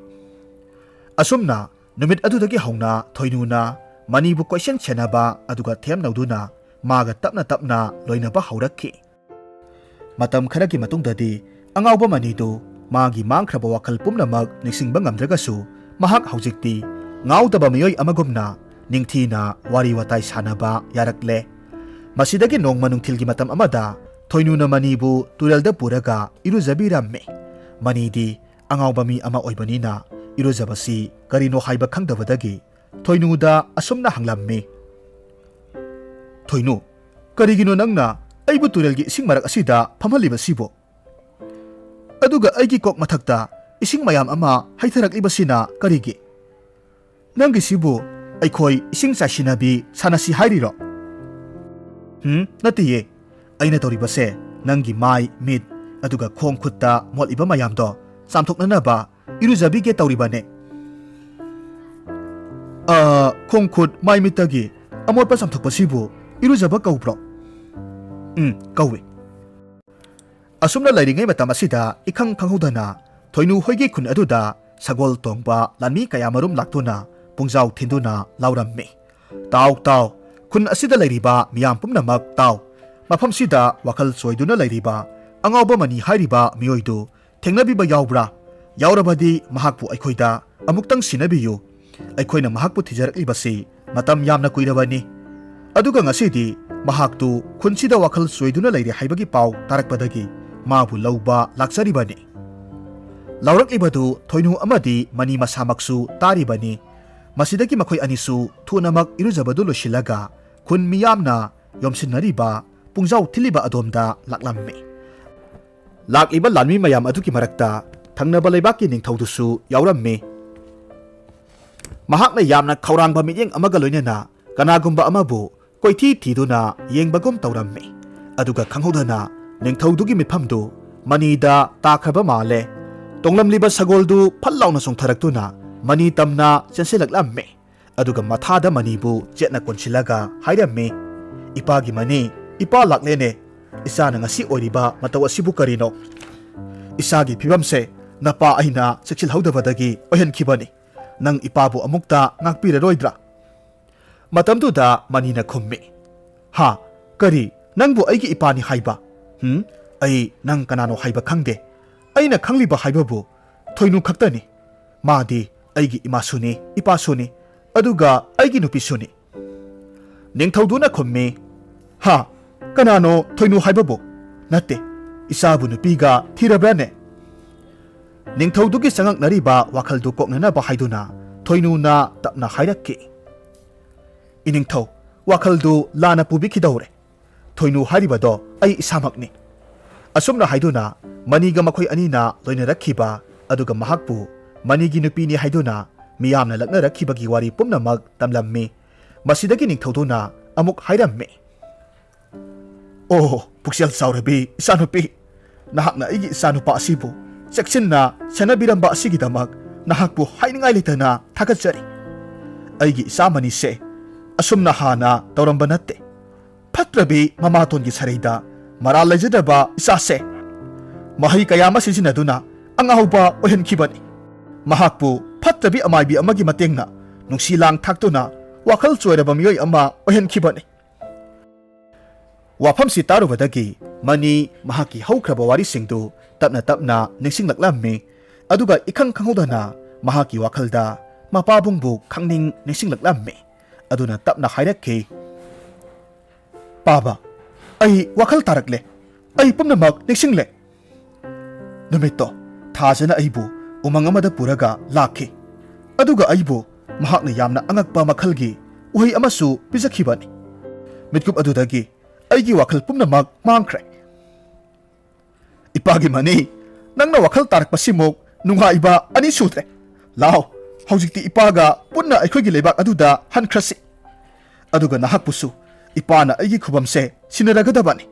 ꯑꯁꯨꯝꯅ ꯅꯨꯃꯤꯠ ꯑꯗꯨꯗꯒꯤ ꯍꯧꯅ ꯊꯣꯏꯅꯨꯅ ꯃꯅꯤꯕꯨ ꯀꯣꯏꯁꯦꯟ ꯁꯦꯟꯅꯕ ꯑꯗꯨꯒ ꯊꯦꯝꯅꯧꯗꯨꯅ ꯃꯥꯒ ꯇꯞꯅ ꯇꯞꯅ ꯂꯣꯏꯅꯕ ꯍꯧꯔꯛꯈꯤ꯫ ꯃꯇꯝ ꯈꯔꯒꯤ ꯃꯇꯨꯡꯗꯗꯤ ꯑꯉꯥꯎꯕ ꯃꯅꯤꯗꯨ ꯃꯥꯒꯤ ꯃꯥꯡꯈ꯭ꯔꯕ ꯋꯥꯈꯜ ꯄꯨꯝꯅꯃꯛ ꯅꯤꯡꯁꯤꯡꯕ ꯉꯝꯗ꯭ꯔꯒꯁꯨ, ꯃꯍꯥꯛ ꯍꯧꯖꯤꯛꯇꯤ ꯉꯥꯎꯗꯕ ꯃꯤꯑꯣꯏ ꯑꯃꯒꯨꯝꯅ ꯅꯤꯡꯊꯤꯅ ꯋꯥꯔꯤ ꯋꯥꯇꯥꯏ ꯁꯥꯟꯅꯕ ꯌꯥꯔꯛꯂꯦ꯫ ꯃꯁꯤꯗꯒꯤ ꯅꯣꯡꯃ ꯅꯨꯡꯊꯤꯜꯒꯤ ꯃꯇꯝ ꯑꯃꯗ ꯊꯣꯏꯅꯨꯅ ꯃꯅꯤꯕꯨ ꯇꯨꯔꯦꯜꯗ ꯄꯨꯔꯒ ꯏꯔꯨꯖꯕꯤꯔꯝꯃꯤ꯫ ꯃꯅꯤꯗꯤ ꯑꯉꯥꯎꯕ ꯃꯤ ꯑꯃ ꯑꯣꯏꯕꯅꯤꯅ ꯏꯔꯨꯖꯕꯁꯤ ꯀꯔꯤꯅꯣ ꯍꯥꯏꯕ ꯈꯪꯗꯕꯗꯒꯤ ꯊꯣꯏꯅꯨꯗ ꯑꯁꯨꯝꯅ ꯍꯪꯂꯝꯃꯤ, "ꯊꯣꯏꯅꯨ, ꯀꯔꯤꯒꯤꯅꯣ ꯅꯪꯅ ꯑꯩꯕꯨ ꯇꯨꯔꯦꯜꯒꯤ ꯏꯁꯤꯡ ꯃꯔꯛ ꯑꯁꯤꯗ ꯐꯝꯍꯜꯂꯤꯕꯁꯤꯕꯨ? ꯑꯗꯨꯒ ꯑꯩꯒꯤ ꯀꯣꯛ ꯃꯊꯛꯇ ꯏꯁꯤꯡ ꯃꯌꯥꯝ ꯑꯃ ꯍꯩꯊꯔꯛꯂꯤꯕꯁꯤꯅ ꯀꯔꯤꯒꯤ? ꯅꯪꯒꯤꯁꯤꯕꯨ ꯑꯩꯈꯣꯏ ꯏꯁꯤꯡ ꯆꯥꯏꯁꯤꯟꯅꯕꯤ ꯁꯥꯟꯅꯁꯤ ꯍꯥꯏꯔꯤꯔꯣ?" "ꯍꯨꯝ, ꯅꯠꯇꯦꯌꯦ꯫ ꯑꯩꯅ ꯇꯧꯔꯤꯕꯁꯦ ꯅꯪꯒꯤ ꯃꯥꯏ, ꯃꯤꯠ, ꯑꯗꯨꯒ ꯈꯣꯡ ꯈꯨꯠꯇ ꯃꯣꯠꯂꯤꯕ ꯃꯌꯥꯝꯗꯣ ꯆꯥꯝꯊꯣꯛꯅꯅꯕ ꯏꯔꯨꯖꯕꯤꯒꯦ ꯇꯧꯔꯤꯕꯅꯦ꯫" "ꯑ, ꯈꯣꯡ ꯈꯨꯠ ꯃꯥꯏ ꯃꯤꯠꯇꯒꯤ ꯑꯃꯣꯠꯄ ꯆꯥꯝꯊꯣꯛꯄꯁꯤꯕꯨ ꯏꯔꯨꯖꯕ ꯀꯧꯕ꯭ꯔꯣ?" "ꯎꯝ, ꯀꯧꯏ꯫" ꯑꯁꯨꯝꯅ ꯂꯩꯔꯤꯉꯩ ꯃꯇꯝ ꯑꯁꯤꯗ ꯏꯈꯪ ꯈꯪꯍꯧꯗꯅ ꯊꯣꯏꯅꯨ ꯍꯣꯏꯒꯤ ꯈꯨꯟ ꯑꯗꯨꯗ ꯁꯒꯣꯜ ꯇꯣꯡꯕ ꯂꯥꯟꯃꯤ ꯀꯌꯥ ꯃꯔꯨꯝ ꯂꯥꯛꯇꯨꯅ ꯄꯨꯡꯖꯥꯎ ꯊꯤꯟꯗꯨꯅ ꯂꯥꯎꯔꯝꯃꯤ, "ꯇꯥꯎ, ꯇꯥꯎ, ꯈꯨꯟ ꯑꯁꯤꯗ ꯂꯩꯔꯤꯕ ꯃꯤꯌꯥꯝ ꯄꯨꯝꯅꯃꯛ ꯇꯥꯎ꯫ ꯃꯐꯝꯁꯤꯗ ꯋꯥꯈꯜ ꯆꯣꯏꯗꯨꯅ ꯂꯩꯔꯤꯕ ꯑꯉꯥꯎꯕ ꯃꯅꯤ ꯍꯥꯏꯔꯤꯕ ꯃꯤꯑꯣꯏꯗꯨ ꯊꯦꯡꯅꯕꯤꯕ ꯌꯥꯎꯕ꯭ꯔꯥ? ꯌꯥꯎꯔꯕꯗꯤ ꯃꯍꯥꯛꯄꯨ ꯑꯩꯈꯣꯏꯗ ꯑꯃꯨꯛꯇꯪ ꯁꯤꯟꯅꯕꯤꯌꯨ꯫ ꯑꯩꯈꯣꯏꯅ ꯃꯍꯥꯛꯄꯨ ꯊꯤꯖꯔꯛꯂꯤꯕꯁꯤ ꯃꯇꯝ ꯌꯥꯝꯅ ꯀꯨꯏꯔꯕꯅꯤ꯫ ꯑꯗꯨꯒ ꯉꯁꯤꯗꯤ ꯃꯍꯥꯛꯇꯨ ꯈꯨꯟꯁꯤꯗ ꯋꯥꯈꯜ ꯆꯣꯏꯗꯨꯅ ꯂꯩꯔꯦ ꯍꯥꯏꯕꯒꯤ ꯄꯥꯎ ꯇꯥꯔꯛꯄꯗꯒꯤ ꯃꯥꯕꯨ ꯂꯧꯕ ꯂꯥꯛꯆꯔꯤꯕꯅꯤ꯫" ꯂꯥꯎꯔꯛꯂꯤꯕꯗꯨ ꯊꯣꯏꯅꯨ ꯑꯃꯗꯤ ꯃꯅꯤ ꯃꯁꯥꯃꯛꯁꯨ ꯇꯥꯔꯤꯕꯅꯤ꯫ ꯃꯁꯤꯗꯒꯤ ꯃꯈꯣꯏ ꯑꯅꯤꯁꯨ ꯊꯨꯅꯃꯛ ꯏꯔꯨꯖꯕꯗꯨ ꯂꯣꯏꯁꯤꯜꯂꯒ ꯈꯨꯟ ꯃꯤꯌꯥꯝꯅ ꯌꯣꯝꯁꯤꯟꯅꯔꯤꯕ ꯄꯨꯡꯖꯥꯎ ꯊꯤꯜꯂꯤꯕ ꯑꯗꯣꯝꯗ ꯂꯥꯛꯂꯝꯃꯤ꯫ ꯂꯥꯛꯂꯤꯕ ꯂꯥꯟꯃꯤ ꯃꯌꯥꯝ ꯑꯗꯨꯒꯤ ꯃꯔꯛꯇ ꯊꯪꯅꯕ ꯂꯩꯕꯥꯛꯀꯤ ꯅꯤꯡꯊꯧꯗꯨꯁꯨ ꯌꯥꯎꯔꯝꯃꯤ꯫ ꯃꯍꯥꯛꯅ ꯌꯥꯝꯅ ꯈꯧꯔꯥꯡꯕ ꯃꯤꯠꯌꯦꯡ ꯑꯃꯒ ꯂꯣꯏꯅꯅ ꯀꯅꯥꯒꯨꯝꯕ ꯑꯃꯕꯨ ꯀꯣꯏꯊꯤ ꯊꯤꯗꯨꯅ ꯌꯦꯡꯕꯒꯨꯝ ꯇꯧꯔꯝꯃꯤ꯫ ꯑꯗꯨꯒ ꯈꯪꯍꯧꯗꯅ ꯅꯤꯡꯊꯧꯗꯨꯒꯤ ꯃꯤꯠꯐꯝꯗꯨ ꯃꯅꯤꯗ ꯇꯥꯈ꯭ꯔꯕ ꯃꯥꯜꯂꯦ꯫ ꯇꯣꯡꯂꯝꯂꯤꯕ ꯁꯒꯣꯜꯗꯨ ꯐꯠ ꯂꯥꯎꯅ ꯆꯣꯡꯊꯔꯛꯇꯨꯅ ꯃꯅꯤ ꯇꯝꯅ ꯆꯦꯟꯁꯤꯜꯂꯛꯂꯝꯃꯤ꯫ ꯑꯗꯨꯒ ꯃꯊꯥꯗ ꯃꯅꯤꯕꯨ ꯆꯦꯠꯅ ꯀꯣꯟꯁꯤꯜꯂꯒ ꯍꯥꯏꯔꯝꯃꯤ, "ꯏꯄꯥꯒꯤ ꯃꯅꯤ, ꯏꯄꯥ ꯂꯥꯛꯂꯦꯅꯦ꯫ ꯏꯆꯥꯅ ꯉꯁꯤ ꯑꯣꯏꯔꯤꯕ ꯃꯇꯧ ꯑꯁꯤꯕꯨ ꯀꯔꯤꯅꯣ? ꯏꯆꯥꯒꯤ ꯐꯤꯕꯝꯁꯦ ꯅꯄꯥ ꯑꯩꯅ ꯆꯦꯛꯁꯤꯜꯍꯧꯗꯕꯗꯒꯤ ꯑꯣꯏꯍꯟꯈꯤꯕꯅꯤ꯫ ꯅꯪ ꯏꯄꯥꯕꯨ ꯑꯃꯨꯛꯇ ꯉꯥꯛꯄꯤꯔꯔꯣꯏꯗ꯭ꯔꯥ?" ꯃꯇꯝꯗꯨꯗ ꯃꯅꯤꯅ ꯈꯨꯝꯃꯤ, "ꯍꯥ? ꯀꯔꯤ? ꯅꯪꯕꯨ ꯑꯩꯒꯤ ꯏꯄꯥꯅꯤ ꯍꯥꯏꯕ? ꯍꯨꯝ? ꯑꯩ ꯅꯪ ꯀꯅꯥꯅꯣ ꯍꯥꯏꯕ ꯈꯪꯗꯦ꯫ ꯑꯩꯅ ꯈꯪꯂꯤꯕ ꯍꯥꯏꯕꯕꯨ ꯊꯣꯏꯅꯨ ꯈꯛꯇꯅꯤ꯫ ꯃꯥꯗꯤ ꯑꯩꯒꯤ ꯏꯃꯥꯁꯨꯅꯤ, ꯏꯄꯥꯁꯨꯅꯤ, ꯑꯗꯨꯒ ꯑꯩꯒꯤ ꯅꯨꯄꯤꯁꯨꯅꯤ꯫" ꯅꯤꯡꯊꯧꯗꯨꯅ ꯈꯨꯝꯃꯤ, "ꯍꯥ? ꯀꯅꯥꯅꯣ ꯊꯣꯏꯅꯨ ꯍꯥꯏꯕꯕꯨ? ꯅꯠꯇꯦ, ꯏꯆꯥꯕꯨ ꯅꯨꯄꯤꯒ ꯊꯤꯔꯕ꯭ꯔꯥꯅꯦ?" ꯅꯤꯡꯊꯧꯗꯨꯒꯤ ꯆꯉꯛꯅꯔꯤꯕ ꯋꯥꯈꯜꯗꯨ ꯀꯣꯛꯅꯅꯕ ꯍꯥꯏꯗꯨꯅ ꯊꯣꯏꯅꯨꯅ ꯇꯞꯅ ꯍꯥꯏꯔꯛꯈꯤ, "ꯏꯅꯤꯡꯊꯧ, ꯋꯥꯈꯜꯗꯨ ꯂꯥꯟꯅ ꯄꯨꯕꯤꯈꯤꯗꯧꯔꯦ꯫ ꯊꯣꯏꯅꯨ ꯍꯥꯏꯔꯤꯕꯗꯣ ꯑꯩ ꯏꯁꯥꯃꯛꯅꯤ꯫" ꯑꯁꯨꯝꯅ ꯍꯥꯏꯗꯨꯅ ꯃꯅꯤꯒ ꯃꯈꯣꯏ ꯑꯅꯤꯅ ꯂꯣꯏꯅꯔꯛꯈꯤꯕ, ꯑꯗꯨꯒ ꯃꯍꯥꯛꯄꯨ ꯃꯅꯤꯒꯤ ꯅꯨꯄꯤꯅꯤ ꯍꯥꯏꯗꯨꯅ ꯃꯤꯌꯥꯝꯅ ꯂꯛꯅꯔꯛꯈꯤꯕꯒꯤ ꯋꯥꯔꯤ ꯄꯨꯝꯅꯃꯛ ꯇꯝꯂꯝꯃꯤ꯫ ꯃꯁꯤꯗꯒꯤ ꯅꯤꯡꯊꯧꯗꯨꯅ ꯑꯃꯨꯛ ꯍꯥꯏꯔꯝꯃꯤ, "ꯑꯣ, ꯄꯨꯛꯆꯦꯜ ꯆꯥꯎꯔꯕꯤ ꯏꯆꯥꯅꯨꯄꯤ, ꯅꯍꯥꯛꯅ ꯑꯩꯒꯤ ꯏꯆꯥꯅꯨꯄꯥ ꯑꯁꯤꯕꯨ ꯆꯦꯛꯁꯤꯟꯅ ꯁꯦꯟꯅꯕꯤꯔꯝꯕ ꯑꯁꯤꯒꯤꯗꯃꯛ ꯅꯍꯥꯛꯄꯨ ꯍꯥꯏꯅꯤꯡꯉꯥꯏ ꯂꯩꯇꯅ ꯊꯥꯒꯠꯆꯔꯤ꯫ ꯑꯩꯒꯤ ꯏꯆꯥ ꯃꯅꯤꯁꯦ ꯑꯁꯨꯝꯅ ꯍꯥꯟꯅ ꯇꯧꯔꯝꯕ ꯅꯠꯇꯦ꯫ ꯐꯠꯇ꯭ꯔꯕꯤ ꯃꯃꯥꯇꯣꯟꯒꯤ ꯁꯔꯩꯗ ꯃꯔꯥꯜ ꯂꯩꯖꯗꯕ ꯏꯆꯥꯁꯦ ꯃꯍꯩ ꯀꯌꯥ ꯑꯃ ꯁꯤꯖꯤꯟꯅꯗꯨꯅ ꯑꯉꯥꯎꯕ ꯑꯣꯏꯍꯟꯈꯤꯕꯅꯤ꯫ ꯃꯍꯥꯛꯄꯨ ꯐꯠꯇ꯭ꯔꯕꯤ ꯑꯃꯥꯏꯕꯤ ꯑꯃꯒꯤ ꯃꯇꯦꯡꯅ ꯅꯨꯡꯁꯤ ꯂꯥꯡ ꯊꯥꯛꯇꯨꯅ ꯋꯥꯈꯜ ꯆꯣꯏꯔꯕ ꯃꯤꯑꯣꯏ ꯑꯃ ꯑꯣꯏꯍꯟꯈꯤꯕꯅꯤ꯫" ꯋꯥꯐꯝꯁꯤ ꯇꯥꯔꯨꯕꯗꯒꯤ ꯃꯅꯤ ꯃꯍꯥꯛꯀꯤ ꯍꯧꯈ꯭ꯔꯕ ꯋꯥꯔꯤꯁꯤꯡꯗꯨ ꯇꯞꯅ ꯇꯞꯅ ꯅꯤꯡꯁꯤꯡꯂꯛꯂꯝꯃꯤ꯫ ꯑꯗꯨꯒ ꯏꯈꯪ ꯈꯪꯍꯧꯗꯅ ꯃꯍꯥꯛꯀꯤ ꯋꯥꯈꯜꯗ ꯃꯄꯥꯕꯨꯡꯕꯨ ꯈꯪꯅꯤꯡ ꯅꯤꯡꯁꯤꯡꯂꯛꯂꯝꯃꯤ꯫ ꯑꯗꯨꯅ ꯇꯞꯅ ꯍꯥꯏꯔꯛꯈꯤ, "ꯄꯥꯕ, ꯑꯩ ꯋꯥꯈꯜ ꯇꯥꯔꯛꯂꯦ꯫ ꯑꯩ ꯄꯨꯝꯅꯃꯛ ꯅꯤꯡꯁꯤꯡꯂꯦ꯫ ꯅꯨꯃꯤꯠꯇꯣ ꯊꯥꯖꯅ ꯑꯩꯕꯨ ꯎꯃꯪ ꯑꯃꯗ ꯄꯨꯔꯒ ꯂꯥꯛꯈꯤ꯫ ꯑꯗꯨꯒ ꯑꯩꯕꯨ ꯃꯍꯥꯛꯅ ꯌꯥꯝꯅ ꯑꯉꯛꯄ ꯃꯈꯜꯒꯤ ꯎꯍꯩ ꯑꯃꯁꯨ ꯄꯤꯖꯈꯤꯕꯅꯤ꯫ ꯃꯤꯠꯀꯨꯞ ꯑꯗꯨꯗꯒꯤ ꯑꯩꯒꯤ ꯋꯥꯈꯜ ꯄꯨꯝꯅꯃꯛ ꯃꯥꯡꯈ꯭ꯔꯦ꯫ "ꯏꯄꯥꯒꯤ ꯃꯅꯤ, ꯅꯪꯅ ꯋꯥꯈꯜ ꯇꯥꯔꯛꯄꯁꯤꯃꯨꯛ ꯅꯨꯡꯉꯥꯏꯕ ꯑꯅꯤ ꯁꯨꯗ꯭ꯔꯦ꯫ ꯂꯥꯎ, ꯍꯧꯖꯤꯛꯇꯤ ꯏꯄꯥꯒ ꯄꯨꯟꯅ ꯑꯩꯈꯣꯏꯒꯤ ꯂꯩꯕꯥꯛ ꯑꯗꯨꯗ ꯍꯟꯈ꯭ꯔꯁꯤ꯫ ꯑꯗꯨꯒ ꯅꯍꯥꯛꯄꯨꯁꯨ ꯏꯄꯥꯅ ꯑꯩꯒꯤ ꯈꯨꯕꯝꯁꯦ ꯁꯤꯟꯅꯔꯒꯗꯕꯅꯤ꯫"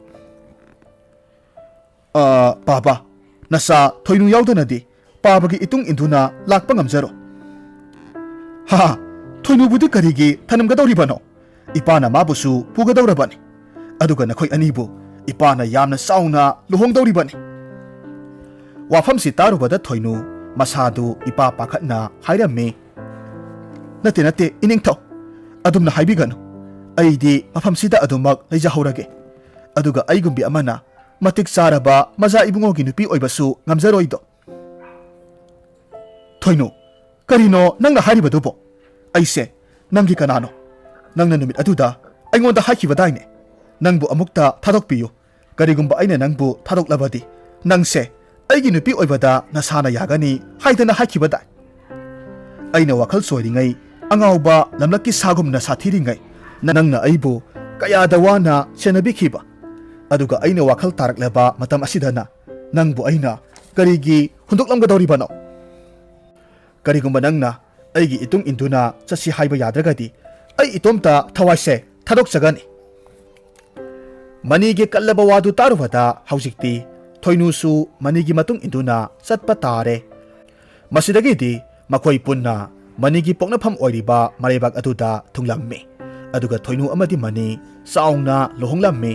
"ꯑ, ꯄꯥꯕ, ꯅꯆꯥ ꯊꯣꯏꯅꯨ ꯌꯥꯎꯗꯅꯗꯤ ꯄꯥꯕꯒꯤ ꯏꯇꯨꯡ ꯏꯟꯗꯨꯅ ꯂꯥꯛꯄ ꯉꯝꯖꯔꯣꯏ꯫" "ꯍꯥ, ꯊꯣꯏꯅꯨꯕꯨꯗꯤ ꯀꯔꯤꯒꯤ ꯊꯅꯝꯒꯗꯧꯔꯤꯕꯅꯣ? ꯏꯄꯥꯅ ꯃꯥꯕꯨꯁꯨ ꯄꯨꯒꯗꯧꯔꯕꯅꯤ꯫ ꯑꯗꯨꯒ ꯅꯈꯣꯏ ꯑꯅꯤꯕꯨ ꯏꯄꯥꯅ ꯌꯥꯝꯅ ꯆꯥꯎꯅ ꯂꯨꯍꯣꯡꯗꯧꯔꯤꯕꯅꯤ꯫" ꯋꯥꯐꯝꯁꯤ ꯇꯥꯔꯨꯕꯗ ꯊꯣꯏꯅꯨ ꯃꯁꯥꯗꯨ ꯏꯄꯥ ꯄꯥꯈꯠꯅ ꯍꯥꯏꯔꯝꯃꯤ, "ꯅꯠꯇꯦ, ꯅꯠꯇꯦ, ꯏꯅꯤꯡꯊꯧ, ꯑꯗꯨꯝꯅ ꯍꯥꯏꯕꯤꯒꯅꯨ꯫ ꯑꯩꯗꯤ ꯃꯐꯝꯁꯤꯗ ꯑꯗꯨꯃꯛ ꯂꯩꯖꯍꯧꯔꯒꯦ꯫ ꯑꯗꯨꯒ ꯑꯩꯒꯨꯝꯕꯤ ꯑꯃꯅ ꯃꯇꯤꯛ ꯆꯥꯔꯕ ꯃꯖꯥ ꯏꯕꯨꯡꯉꯣꯒꯤ ꯅꯨꯄꯤ ꯑꯣꯏꯕꯁꯨ ꯉꯝꯖꯔꯣꯏꯗꯣ꯫" "ꯊꯣꯏꯅꯨ, ꯀꯔꯤꯅꯣ ꯅꯪꯅ ꯍꯥꯏꯔꯤꯕꯗꯨꯕꯣ? ꯑꯩꯁꯦ ꯅꯪꯒꯤ ꯀꯅꯥꯅꯣ? ꯅꯪꯅ ꯅꯨꯃꯤꯠ ꯑꯗꯨꯗ ꯑꯩꯉꯣꯟꯗ ꯍꯥꯏꯈꯤꯕꯗꯥꯏꯅꯦ, ꯅꯪꯕꯨ ꯑꯃꯨꯛꯇ ꯊꯥꯗꯣꯛꯄꯤꯌꯨ, ꯀꯔꯤꯒꯨꯝꯕ ꯑꯩꯅ ꯅꯪꯕꯨ ꯊꯥꯗꯣꯛꯂꯕꯗꯤ ꯅꯪꯁꯦ ꯑꯩꯒꯤ ꯅꯨꯄꯤ ꯑꯣꯏꯕꯗ ꯅꯁꯥꯅ ꯌꯥꯒꯅꯤ ꯍꯥꯏꯗꯅ ꯍꯥꯏꯈꯤꯕꯗꯥꯏ? ꯑꯩꯅ ꯋꯥꯈꯜ ꯆꯣꯏꯔꯤꯉꯩ, ꯑꯉꯥꯎꯕ ꯂꯝꯂꯛꯀꯤ ꯁꯥꯒꯨꯝꯅ ꯁꯥꯊꯤꯔꯤꯉꯩ, ꯅ-, ꯅꯪꯅ ꯑꯩꯕꯨ ꯀꯌꯥꯗ ꯋꯥꯅ ꯁꯦꯟꯅꯕꯤꯈꯤꯕ? ꯑꯗꯨꯒ ꯑꯩꯅ ꯋꯥꯈꯜ ꯇꯥꯔꯛꯂꯕ ꯃꯇꯝ ꯑꯁꯤꯗꯅ ꯅꯪꯕꯨ ꯑꯩꯅ ꯀꯔꯤꯒꯤ ꯍꯨꯟꯗꯣꯛꯂꯝꯒꯗꯧꯔꯤꯕꯅꯣ? ꯀꯔꯤꯒꯨꯝꯕ ꯅꯪꯅ ꯑꯩꯒꯤ ꯏꯇꯨꯡ ꯏꯟꯗꯨꯅ ꯆꯠꯁꯤ ꯍꯥꯏꯕ ꯌꯥꯗ꯭ꯔꯒꯗꯤ ꯑꯩ ꯏꯇꯣꯝꯇ ꯊꯋꯥꯏꯁꯦ ꯊꯥꯗꯣꯛꯆꯒꯅꯤ꯫" ꯃꯅꯤꯒꯤ ꯀꯜꯂꯕ ꯋꯥꯗꯨ ꯇꯥꯔꯨꯕꯗ ꯍꯧꯖꯤꯛꯇꯤ ꯊꯣꯏꯅꯨꯁꯨ ꯃꯅꯤꯒꯤ ꯃꯇꯨꯡ ꯏꯟꯗꯨꯅ ꯆꯠꯄ ꯇꯥꯔꯦ꯫ ꯃꯁꯤꯗꯒꯤꯗꯤ ꯃꯈꯣꯏ ꯄꯨꯟꯅ ꯃꯅꯤꯒꯤ ꯄꯣꯛꯅꯐꯝ ꯑꯣꯏꯔꯤꯕ ꯃꯔꯩꯕꯥꯛ ꯑꯗꯨꯗ ꯊꯨꯡꯂꯝꯃꯤ꯫ ꯑꯗꯨꯒ ꯊꯣꯏꯅꯨ ꯑꯃꯗꯤ ꯃꯅꯤ ꯆꯥꯎꯅ ꯂꯨꯍꯣꯡꯂꯝꯃꯤ꯫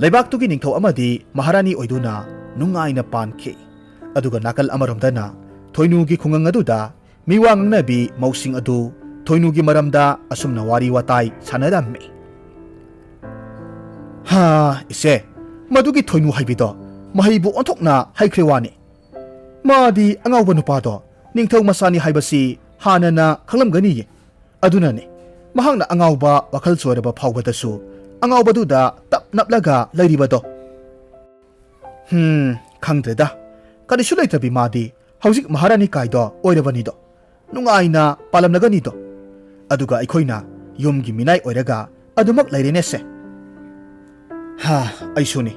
ꯂꯩꯕꯥꯛꯇꯨꯒꯤ ꯅꯤꯡꯊꯧ ꯑꯃꯗꯤ ꯃꯍꯥꯔꯥꯅꯤ ꯑꯣꯏꯗꯨꯅ ꯅꯨꯡꯉꯥꯏꯅ ꯄꯥꯟꯈꯤ꯫ ꯑꯗꯨꯒ ꯅꯥꯀꯜ ꯑꯃꯔꯣꯝꯗꯅ ꯊꯣꯏꯅꯨꯒꯤ ꯈꯨꯡꯒꯪ ꯑꯗꯨꯗ ꯃꯤꯋꯥ ꯉꯥꯡꯅꯕꯤ ꯃꯧꯁꯤꯡ ꯑꯗꯨ ꯊꯣꯏꯅꯨꯒꯤ ꯃꯔꯝꯗ ꯑꯁꯨꯝꯅ ꯋꯥꯔꯤ ꯋꯥꯇꯥꯏ ꯁꯥꯟꯅꯔꯝꯃꯤ꯫ "ꯍꯥ, ꯏꯆꯦ, ꯃꯗꯨꯒꯤ ꯊꯣꯏꯅꯨ ꯍꯥꯏꯕꯤꯗꯣ ꯃꯍꯩꯕꯨ ꯑꯣꯟꯊꯣꯛꯅ ꯍꯩꯈ꯭ꯔꯦ ꯋꯥꯅꯤ꯫ ꯃꯥꯗꯤ ꯑꯉꯥꯎꯕ ꯅꯨꯄꯥꯗꯣ ꯅꯤꯡꯊꯧ ꯃꯆꯥꯅꯤ ꯍꯥꯏꯕꯁꯤ ꯍꯥꯟꯅꯅ ꯈꯪꯂꯝꯒꯅꯤꯌꯦ꯫ ꯑꯗꯨꯅꯅꯦ ꯃꯍꯥꯛꯅ ꯑꯉꯥꯎꯕ ꯋꯥꯈꯜ ꯆꯣꯏꯔꯕ ꯐꯥꯎꯕꯗꯁꯨ ꯑꯉꯥꯎꯕꯗꯨꯗ ꯇꯞ ꯅꯞꯂꯒ ꯂꯩꯔꯤꯕꯗꯣ꯫" "ꯍꯝ, ꯈꯪꯗ꯭ꯔꯦꯗ꯫ ꯀꯔꯤꯁꯨ ꯂꯩꯇ꯭ꯔꯕꯤ ꯃꯥꯗꯤ ꯍꯧꯖꯤꯛ ꯃꯍꯥꯔꯥꯅꯤ ꯀꯥꯏꯗꯣ ꯑꯣꯏꯔꯕꯅꯤꯗꯣ꯫ ꯅꯨꯡꯉꯥꯏꯅ ꯄꯥꯜꯂꯝꯂꯒꯅꯤꯗꯣ꯫ ꯑꯗꯨꯒ ꯑꯩꯈꯣꯏꯅ ꯌꯨꯝꯒꯤ ꯃꯤꯅꯥꯏ ꯑꯣꯏꯔꯒ ꯑꯗꯨꯃꯛ ꯂꯩꯔꯦꯅꯦꯁꯦ꯫ ꯍꯥ, ꯑꯩꯁꯨꯅꯤ꯫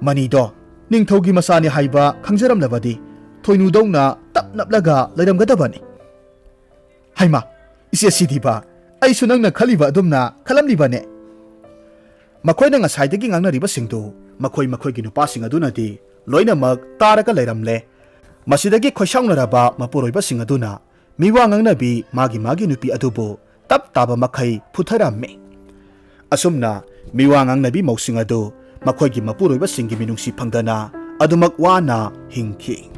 ꯃꯅꯤꯗꯣ ꯅꯤꯡꯊꯧꯒꯤ ꯃꯆꯥꯅꯤ ꯍꯥꯏꯕ ꯈꯪꯖꯔꯝꯂꯕꯗꯤ ꯊꯣꯏꯅꯨꯗꯧꯅ ꯇꯞ ꯅꯞꯂꯒ ꯂꯩꯔꯝꯒꯗꯕꯅꯤ꯫ ꯍꯩꯃꯥ, ꯏꯆꯦ ꯁꯤꯗꯤꯕ, ꯑꯩꯁꯨ ꯅꯪꯅ ꯈꯜꯂꯤꯕ ꯑꯗꯨꯝꯅ ꯈꯜꯂꯝꯂꯤꯕꯅꯦ꯫ ꯃꯈꯣꯏꯅ ꯉꯁꯥꯏꯗꯒꯤ ꯉꯥꯡꯅꯔꯤꯕꯁꯤꯡꯗꯨ ꯃꯈꯣꯏ ꯃꯈꯣꯏꯒꯤ ꯅꯨꯄꯥꯁꯤꯡ ꯑꯗꯨꯅꯗꯤ ꯂꯣꯏꯅꯃꯛ ꯇꯥꯔꯒ ꯂꯩꯔꯝꯂꯦ꯫ ꯃꯁꯤꯗꯒꯤ ꯈꯣꯏꯁꯥꯎꯅꯔꯕ ꯃꯄꯨꯔꯣꯏꯕꯁꯤꯡ ꯑꯗꯨꯅ ꯃꯤꯋꯥ ꯉꯥꯡꯅꯕꯤ ꯃꯥꯒꯤ ꯃꯥꯒꯤ ꯅꯨꯄꯤ ꯑꯗꯨꯕꯨ ꯇꯞ ꯇꯥꯕ ꯃꯈꯩ ꯐꯨꯊꯔꯝꯃꯤ꯫ ꯑꯁꯨꯝꯅ ꯃꯤꯋꯥ ꯉꯥꯡꯅꯕꯤ ꯃꯧꯁꯤꯡ ꯑꯗꯨ ꯃꯈꯣꯏꯒꯤ ꯃꯄꯨꯔꯣꯏꯕꯁꯤꯡꯒꯤ ꯃꯤꯅꯨꯡꯁꯤ ꯐꯪꯗꯅ ꯑꯗꯨꯃꯛ ꯋꯥꯅ ꯍꯤꯡꯈꯤ꯫